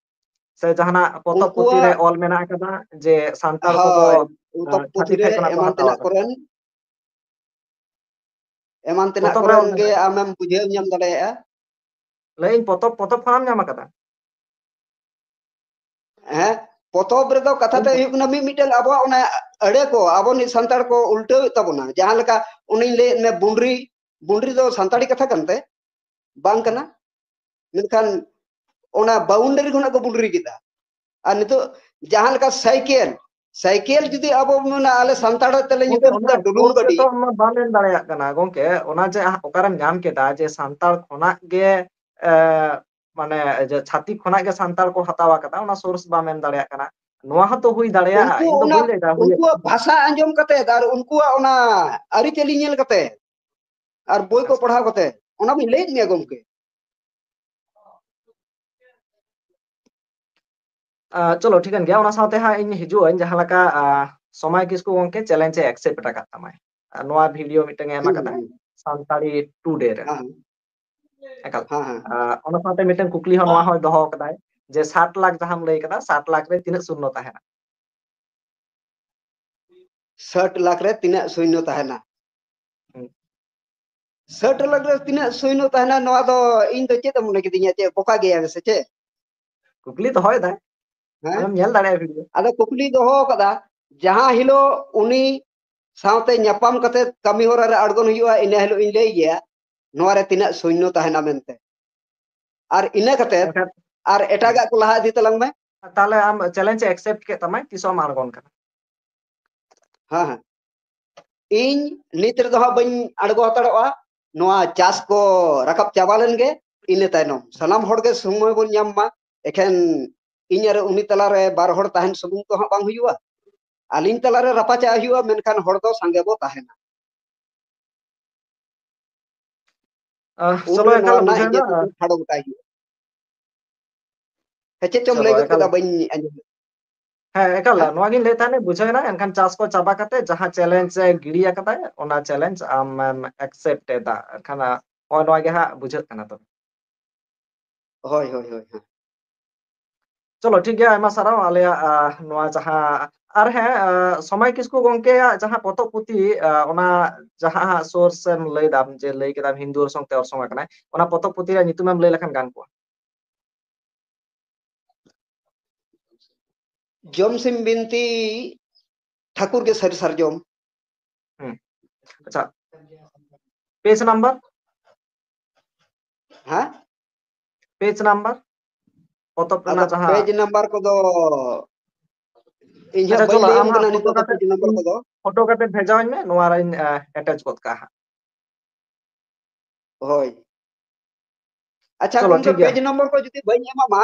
ᱥᱮ ᱡᱟᱦᱟᱱᱟᱜ ᱯᱚᱛᱚᱵ ᱯᱩᱛᱷᱤ ᱨᱮ ᱩᱱᱠᱩᱣᱟᱜ ᱚᱞ ᱢᱮᱱᱟᱜ ᱟᱠᱟᱫᱟ ᱡᱮ ᱥᱟᱱᱛᱟᱲ ᱠᱚᱫᱚ, ᱦᱳᱭ, ᱟᱸ, ᱯᱚᱛᱚᱵ ᱯᱩᱛᱷᱤ ᱪᱷᱟᱹᱛᱤᱠ ᱨᱮ ᱴᱷᱮᱡ ᱠᱷᱚᱱᱟᱜ ᱠᱚ ᱮᱢᱟᱱ ᱦᱟᱛᱟᱣ ᱛᱮᱱᱟᱜ ᱟᱠᱟᱫᱟ? ᱠᱚᱨᱮᱱ, ᱮᱢᱟᱱ ᱛᱮᱱᱟᱜ ᱯᱚᱛᱚᱵ ᱨᱮ ᱠᱚᱨᱮᱱ ᱚᱞ ᱜᱮ ᱢᱮᱱᱟᱜᱼᱟ᱾ ᱟᱢᱮᱢ ᱵᱩᱡᱷᱟᱹᱣ ᱧᱟᱢ ᱫᱟᱲᱮᱭᱟᱜᱼᱟ᱾ ᱞᱟᱹᱭᱟᱹᱧ, ᱯᱚᱛᱚᱵ, ᱯᱚᱛᱚᱵ ᱠᱷᱚᱱᱮᱢ ᱧᱟᱢ ᱟᱠᱟᱫᱟ? ᱦᱮᱸ, ᱯᱚᱛᱚᱵ ᱨᱮᱫᱚ ᱠᱟᱛᱷᱟ ᱛᱮ ᱦᱩᱭᱩᱜ ᱠᱟᱱᱟ, ᱢᱤᱫ ᱢᱤᱫᱴᱟᱝ ᱟᱵᱚᱣᱟᱜ ᱚᱱᱟ ᱟᱹᱲᱟᱹ ᱠᱚ, ᱟᱵᱚ ᱱᱤᱡ ᱥᱟᱱᱛᱟᱲ ᱠᱚ ᱩᱞᱴᱟᱹᱣᱮᱫ ᱛᱟᱵᱚᱱᱟ᱾ ᱡᱟᱦᱟᱸ ᱞᱮᱠᱟ ᱚᱱᱮᱧ ᱞᱟᱹᱭᱮᱫ ᱢᱮ, ᱵᱩᱱᱰᱨᱤ, ᱵᱩᱱᱰᱨᱤ ᱫᱚ ᱥᱟᱱᱛᱟᱲᱤ ᱠᱟᱛᱷᱟ ᱠᱟᱱᱛᱮ ᱵᱟᱝ ᱠᱟᱱᱟ, ᱢᱮᱱᱠᱷᱟᱱ ᱚᱱᱟ ᱵᱟᱣᱩᱱᱰᱟᱨᱤ ᱠᱷᱚᱱᱟᱜ ᱠᱚ ᱵᱩᱱᱰᱨᱤ ᱠᱮᱫᱟ᱾ ᱟᱨ ᱱᱤᱛᱚᱜ ᱡᱟᱦᱟᱸ ᱞᱮᱠᱟ ᱥᱟᱭᱠᱮᱞ, ᱥᱟᱭᱠᱮᱞ ᱡᱩᱫᱤ ᱟᱵᱚ ᱢᱮᱱᱟ ᱟᱞᱮ ᱥᱟᱱᱛᱟᱲ ᱛᱮᱞᱮ ᱜᱚᱝᱠᱮ, ᱧᱩᱛᱩᱢ ᱚᱱᱟ ᱠᱮᱫᱟ ᱰᱩᱞᱩᱝ source ᱜᱟᱹᱰᱤ, ᱜᱮᱛᱚ ᱚᱱᱟ ᱵᱟᱢ ᱮᱢ ᱫᱟᱲᱮᱭᱟᱜ ᱠᱟᱱᱟ ᱜᱚᱝᱠᱮ᱾ ᱚᱱᱟ ᱡᱮ ᱚᱠᱟᱨᱮᱢ ᱧᱟᱢ ᱠᱮᱫᱟ ᱡᱮ ᱥᱟᱱᱛᱟᱲ ᱠᱷᱚᱱᱟᱜ ᱜᱮ, ᱮ, ᱢᱟᱱᱮ ᱡᱮ ᱪᱷᱟᱹᱛᱤᱠ ᱠᱷᱚᱱᱟᱜ ᱜᱮ ᱥᱟᱱᱛᱟᱲ ᱠᱚ ᱦᱟᱛᱟᱣ ᱟᱠᱟᱫᱟ, ᱚᱱᱟ source ᱵᱟᱢ ᱮᱢ ᱫᱟᱲᱮᱭᱟᱜ ᱠᱟᱱᱟ? ᱱᱚᱣᱟ ᱦᱚᱸᱛᱚ ᱦᱩᱭ ᱫᱟᱲᱮᱭᱟᱜᱼᱟ, ᱩᱱᱠᱩ ᱤᱧ ᱫᱚ ᱚᱱᱟ ᱵᱟᱹᱧ ᱞᱟᱹᱭᱫᱟ ᱦᱩᱭ ᱟᱠᱟᱱᱟ᱾ ᱩᱱᱠᱩᱣᱟᱜ ᱵᱷᱟᱥᱟ ᱟᱸᱡᱚᱢ ᱠᱟᱛᱮ ᱟᱨ ᱩᱱᱠᱩᱣᱟᱜ ᱚᱱᱟ ᱟᱹᱨᱤᱪᱟᱹᱞᱤ ᱧᱮᱞ ᱠᱟᱛᱮ ᱟᱨ ᱵᱳᱭ ᱠᱚ ᱯᱟᱲᱦᱟᱣ ᱠᱟᱛᱮ, ᱚᱱᱟ ᱢᱟᱧ ᱞᱟᱹᱭᱮᱫ ᱢᱮᱭᱟ ᱜᱚᱝᱠᱮ᱾ ᱟ, ᱪᱚᱞᱚ, ᱴᱷᱤᱠᱟᱹᱱ ᱜᱮᱭᱟ, ᱚᱱᱟ ᱥᱟᱶᱛᱮ ᱦᱟᱸᱜ ᱤᱧ ᱦᱤᱡᱩᱜ ᱟᱹᱧ, ᱡᱟᱦᱟᱸ ᱞᱮᱠᱟ, ᱟ, ᱥᱚᱢᱟᱭ ᱠᱤᱥᱠᱩ ᱜᱚᱝᱠᱮ challenge ᱮ accept ᱟᱠᱟᱫ ᱛᱟᱢᱟᱭ᱾ ᱟ, ᱱᱚᱣᱟ video ᱢᱤᱫᱴᱟᱝ ᱮ ᱮᱢ ᱦᱩᱸ, ᱟᱠᱟᱫᱟ, ᱦᱩᱸ᱾ ᱥᱟᱱᱛᱟᱲᱤ ᱴᱩᱰᱮ ᱨᱮ᱾ ᱦᱮᱸ, ᱮᱠᱟᱞ᱾ ᱦᱮᱸ, ᱦᱮᱸ᱾ ᱟ, ᱚᱱᱟ ᱥᱟᱶᱛᱮ ᱢᱤᱫᱴᱟᱝ ᱠᱩᱠᱞᱤ ᱦᱚᱸ ᱱᱚᱣᱟ ᱦᱚᱸᱭ ᱫᱚᱦᱚ ᱟᱠᱟᱫᱟᱭ ᱡᱮ ᱥᱟᱴ ᱞᱟᱠᱷ ᱡᱟᱦᱟᱸᱢ ᱞᱟᱹᱭ ᱠᱟᱫᱟ, ᱥᱟᱴ ᱞᱟᱠᱷ ᱨᱮ ᱛᱤᱱᱟᱹᱜ ᱥᱩᱱᱱᱚ ᱛᱟᱦᱮᱱᱟ? ᱥᱟᱴ ᱞᱟᱠᱷ ᱨᱮ ᱛᱤᱱᱟᱹᱜ ᱥᱩᱱᱱᱚ ᱛᱟᱦᱮᱱᱟ? ᱦᱩᱸ᱾ ᱥᱟᱴ ᱞᱟᱠᱷ ᱨᱮ ᱛᱤᱱᱟᱹᱜ ᱥᱩᱱᱱᱚ ᱛᱟᱦᱮᱱᱟ, ᱱᱚᱣᱟ ᱫᱚ ᱤᱧ ᱫᱚ ᱪᱮᱫ ᱮᱢ ᱢᱚᱱᱮ ᱠᱤᱫᱤᱧᱟ, ᱪᱮᱫ ᱵᱚᱠᱟ ᱜᱮᱭᱟ ᱥᱮ ᱪᱮᱫ? ᱠᱩᱠᱞᱤ ᱫᱚᱦᱚᱭᱮᱫᱟᱭ, ᱦᱮᱸ? ᱟᱢᱮᱢ ᱧᱮᱞ ᱫᱟᱲᱮᱭᱟᱜᱼᱟ video᱾ ᱟᱫᱚ ᱠᱩᱠᱞᱤ ᱫᱚᱦᱚ ᱟᱠᱟᱫᱟ, ᱡᱟᱦᱟᱸ ᱦᱤᱞᱳᱜ ᱩᱱᱤ ᱥᱟᱶᱛᱮ ᱧᱟᱯᱟᱢ ᱠᱟᱛᱮ ᱠᱟᱹᱢᱤ ᱦᱚᱨᱟ ᱨᱮ ᱟᱬᱜᱚᱱ ᱦᱩᱭᱩᱜᱼᱟ, ᱤᱱᱟᱹ ᱦᱤᱞᱳᱜ ᱤᱧ ᱞᱟᱹᱭ ᱜᱮᱭᱟ, ᱱᱚᱣᱟ ᱨᱮ ᱛᱤᱱᱟᱹᱜ ᱥᱩᱱᱱᱚ ᱛᱟᱦᱮᱱᱟ ᱢᱮᱱᱛᱮ᱾ ᱟᱨ ᱤᱱᱟᱹ ᱠᱟᱛᱮ ᱮᱱᱠᱷᱟᱱ ᱟᱨ ᱮᱴᱟᱜᱟᱜ ᱠᱚ ᱞᱟᱦᱟ ᱤᱫᱤ ᱛᱟᱞᱟᱝ ᱢᱮ᱾ ᱛᱟᱦᱞᱮ ᱟᱢ challenge ᱮ accept ᱠᱮᱫ ᱛᱟᱢᱟ, ᱛᱤᱥᱚᱜ ᱮᱢ ᱟᱬᱜᱚᱱ ᱠᱟᱱᱟ? ᱦᱮᱸ, ᱦᱮᱸ᱾ ᱤᱧ ᱱᱤᱛ ᱨᱮᱫᱚ ᱦᱟᱸᱜ ᱵᱟᱹᱧ ᱟᱬᱜᱚ ᱦᱟᱛᱟᱲᱚᱜᱼᱟ᱾ ᱱᱚᱣᱟ ᱪᱟᱥ ᱠᱚ ᱨᱟᱠᱟᱵ ᱪᱟᱵᱟ ᱞᱮᱱ ᱜᱮ, ᱤᱱᱟᱹ ᱛᱟᱭᱱᱚᱢ ᱥᱟᱱᱟᱢ ᱦᱚᱲ ᱜᱮ ᱥᱚᱢᱚᱭ ᱵᱚᱱ ᱧᱟᱢ ᱢᱟ᱾ ᱮᱠᱷᱮᱱ ᱤᱧ ᱟᱨ ᱩᱱᱤ ᱛᱟᱞᱟᱨᱮ ᱵᱟᱨ ᱦᱚᱲ ᱛᱟᱦᱮᱱ ᱥᱩᱢᱩᱝ ᱛᱚ ᱦᱟᱸᱜ ᱵᱟᱝ ᱦᱩᱭᱩᱜᱼᱟ᱾ ᱟᱹᱞᱤᱧ ᱛᱟᱞᱟᱨᱮ ᱨᱟᱯᱟᱪᱟᱜ ᱦᱩᱭᱩᱜᱼᱟ, ᱢᱮᱱᱠᱷᱟᱱ ᱦᱚᱲ ᱫᱚ ᱥᱟᱸᱜᱮ ᱵᱚ ᱛᱟᱦᱮᱱᱟ᱾ ᱟᱦ, ᱩᱱ ᱪᱚᱞᱚ, ᱨᱮ ᱮᱠᱟᱞ ᱱᱚᱣᱟ ᱨᱮᱱᱟᱜ ᱵᱩᱡᱷᱟᱹᱣ ᱤᱭᱟᱹ ᱮᱱᱟ᱾ ᱠᱚ ᱴᱷᱟᱲᱚ ᱜᱚᱴᱟᱭ ᱦᱩᱭᱩᱜᱼᱟ᱾ ᱦᱮᱸ, ᱪᱮᱫ ᱪᱚᱢ ᱪᱚᱞᱚ, ᱞᱟᱹᱭ ᱜᱚᱫ ᱮᱠᱟᱞ᱾ ᱠᱮᱫᱟ, ᱵᱟᱹᱧ ᱟᱸᱡᱚᱢ ᱞᱮᱫᱟ᱾ ᱦᱮᱸ, ᱮᱠᱟᱞ, ᱦᱮᱸ? ᱱᱚᱣᱟ ᱜᱤᱧ ᱞᱟᱹᱭᱮᱫ ᱛᱟᱦᱮᱸᱫ, ᱵᱩᱡᱷᱟᱹᱣ ᱮᱱᱟ᱾ ᱮᱱᱠᱷᱟᱱ ᱪᱟᱥ ᱠᱚ ᱪᱟᱵᱟ ᱠᱟᱛᱮ ᱡᱟᱦᱟᱸ challenge ᱮ ᱜᱤᱲᱤ ᱟᱠᱟᱫᱟᱭ, ᱚᱱᱟ challenge ᱟᱢᱮᱢ accept ᱮᱫᱟ᱾ ᱮᱱᱠᱷᱟᱱ, ᱟ, ᱱᱚᱜᱼᱚᱭ ᱱᱚᱣᱟ ᱜᱮ ᱦᱟᱸᱜ ᱵᱩᱡᱷᱟᱹᱜ ᱠᱟᱱᱟ ᱛᱚᱵᱮ᱾ ᱦᱳᱭ, ᱦᱳᱭ, ᱦᱳᱭ, ᱦᱳᱭ᱾ ᱪᱚᱞᱚ, ᱴᱷᱤᱠ ᱜᱮᱭᱟ, ᱟᱭᱢᱟ ᱥᱟᱨᱦᱟᱣ ᱟᱞᱮᱭᱟᱜ, ᱟ, ᱱᱚᱣᱟ ᱡᱟᱦᱟᱸ, ᱟᱨ ᱦᱮᱸ, ᱟ, ᱥᱚᱢᱟᱭ ᱠᱤᱥᱠᱩ ᱜᱚᱝᱠᱮᱭᱟᱜ ᱡᱟᱦᱟᱸ ᱯᱚᱛᱚᱵ ᱯᱩᱛᱷᱤ, ᱟ, ᱚᱱᱟ ᱡᱟᱦᱟᱸ ᱦᱟᱸᱜ source ᱮᱢ ᱞᱟᱹᱭ ᱫᱟᱢ, ᱡᱮ ᱞᱟᱹᱭ ᱠᱮᱫᱟᱢ ᱦᱤᱱᱫᱩ ᱚᱨᱥᱚᱝ ᱛᱮ ᱚᱨᱥᱚᱝ ᱟᱠᱟᱱᱟᱭ, ᱚᱱᱟ ᱯᱚᱛᱚᱵ ᱯᱩᱛᱷᱤ ᱨᱮᱭᱟᱜ ᱧᱩᱛᱩᱢ ᱮᱢ ᱞᱟᱹᱭ ᱞᱮᱠᱷᱟᱱ ᱜᱟᱱ ᱠᱚᱜᱼᱟ᱾ ᱡᱚᱢ ᱥᱤᱢ ᱵᱤᱱᱛᱤ ᱴᱷᱟᱹᱠᱩᱨ ᱜᱮ ᱥᱟᱹᱨᱤ ᱥᱟᱨᱡᱚᱢ᱾ ᱦᱩᱸ᱾ ᱟᱪᱪᱷᱟ, page number? ᱦᱮᱸ? Page number? ᱯᱚᱛᱚᱵ ᱟᱫᱚ ᱨᱮᱱᱟᱜ ᱡᱟᱦᱟᱸ page number ᱠᱚᱫᱚ ᱤᱧ ᱦᱟᱸᱜ ᱟᱪᱪᱷᱟ, ᱵᱟᱹᱧ ᱪᱚᱞᱚ, ᱞᱟᱹᱭᱟᱢ ᱟᱢ ᱦᱟᱸᱜ ᱠᱟᱱᱟ ᱯᱷᱳᱴᱳ ᱱᱤᱛᱚᱜ ᱫᱚ ᱠᱟᱛᱮ, page number ᱠᱚᱫᱚ᱾ ᱯᱷᱳᱴᱳ ᱠᱟᱛᱮ ᱵᱷᱮᱡᱟᱣᱟᱹᱧ ᱢᱮ, ᱱᱚᱣᱟ ᱨᱮᱧ, ᱟ, attach ᱜᱚᱫ ᱠᱟᱜᱼᱟ ᱦᱟᱸᱜ᱾ ᱦᱳᱭ᱾ ᱟᱪᱪᱷᱟ ᱪᱚᱞᱚ, ᱜᱚᱢᱠᱮ, ᱴᱷᱤᱠ ᱜᱮᱭᱟ᱾ Page number ᱠᱚ ᱡᱩᱫᱤ ᱵᱟᱹᱧ ᱮᱢᱟᱢᱟ,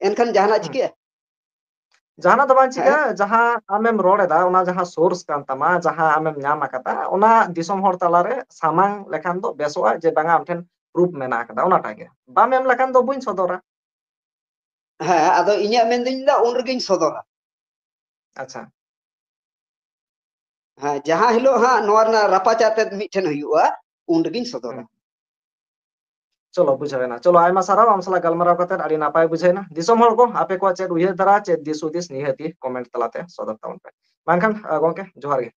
ᱮᱱᱠᱷᱟᱱ ᱡᱟᱦᱟᱱᱟᱜ ᱦᱩᱸ᱾ ᱪᱤᱠᱟᱹᱜᱼᱟ? ᱡᱟᱦᱟᱱᱟᱜ ᱫᱚ ᱵᱟᱝ ᱦᱮᱸ? ᱪᱤᱠᱟᱹᱜᱼᱟ, ᱡᱟᱦᱟᱸ ᱟᱢᱮᱢ ᱨᱚᱲ ᱮᱫᱟ, ᱚᱱᱟ ᱡᱟᱦᱟᱸ source ᱠᱟᱱ ᱛᱟᱢᱟ, ᱡᱟᱦᱟᱸ ᱟᱢᱮᱢ ᱧᱟᱢ ᱟᱠᱟᱫᱟ, ᱚᱱᱟ ᱫᱤᱥᱚᱢ ᱦᱚᱲ ᱛᱟᱞᱟᱨᱮ ᱥᱟᱢᱟᱝ ᱞᱮᱠᱷᱟᱱ ᱫᱚ ᱵᱮᱥᱚᱜᱼᱟ, ᱡᱮ ᱵᱟᱝᱟ ᱟᱢ ᱴᱷᱮᱱ proof ᱢᱮᱱᱟᱜ ᱟᱠᱟᱫᱟ, ᱚᱱᱟᱴᱟᱜ ᱜᱮ᱾ ᱵᱟᱢ ᱮᱢ ᱞᱮᱠᱷᱟᱱ ᱫᱚ ᱵᱟᱹᱧ ᱥᱚᱫᱚᱨᱟ᱾ ᱦᱮᱸ, ᱟᱫᱚ ᱤᱧᱟᱹᱜ ᱢᱮᱱᱫᱚᱧ ᱞᱟᱹᱭᱫᱟ, ᱩᱱ ᱨᱮᱜᱮᱧ ᱥᱚᱫᱚᱨᱟ᱾ ᱟᱪᱪᱷᱟ᱾ ᱦᱮᱸ, ᱡᱟᱦᱟᱸ ᱦᱤᱞᱳᱜ ᱦᱟᱸᱜ ᱱᱚᱣᱟ ᱨᱮᱱᱟᱜ ᱨᱟᱯᱟᱪᱟᱜ ᱛᱮᱫ ᱢᱤᱫᱴᱷᱮᱱ ᱦᱩᱭᱩᱜᱼᱟ, ᱩᱱ ᱨᱮᱜᱮᱧ ᱥᱚᱫᱚᱨᱟ᱾ ᱦᱩᱸ᱾ ᱪᱚᱞᱚ, ᱵᱩᱡᱷᱟᱹᱣ ᱮᱱᱟ᱾ ᱪᱚᱞᱚ, ᱟᱭᱢᱟ ᱥᱟᱨᱦᱟᱣ, ᱟᱢ ᱥᱟᱞᱟᱜ ᱜᱟᱞᱢᱟᱨᱟᱣ ᱠᱟᱛᱮ ᱟᱹᱰᱤ ᱱᱟᱯᱟᱭ ᱵᱩᱡᱷᱟᱹᱣ ᱮᱱᱟ᱾ ᱫᱤᱥᱚᱢ ᱦᱚᱲ ᱠᱚ, ᱟᱯᱮ ᱠᱚᱣᱟᱜ ᱪᱮᱫ ᱩᱭᱦᱟᱹᱨ ᱫᱷᱟᱨᱟ, ᱪᱮᱫ ᱫᱤᱥ ᱦᱩᱫᱤᱥ, ᱱᱤᱦᱟᱹᱛᱤ comment ᱛᱟᱞᱟᱛᱮ ᱥᱚᱫᱚᱨ ᱛᱟᱵᱚᱱ ᱯᱮ᱾ ᱢᱟ ᱮᱱᱠᱷᱟᱱ, ᱟ, ᱜᱚᱢᱠᱮ, ᱡᱚᱦᱟᱨ ᱜᱮ᱾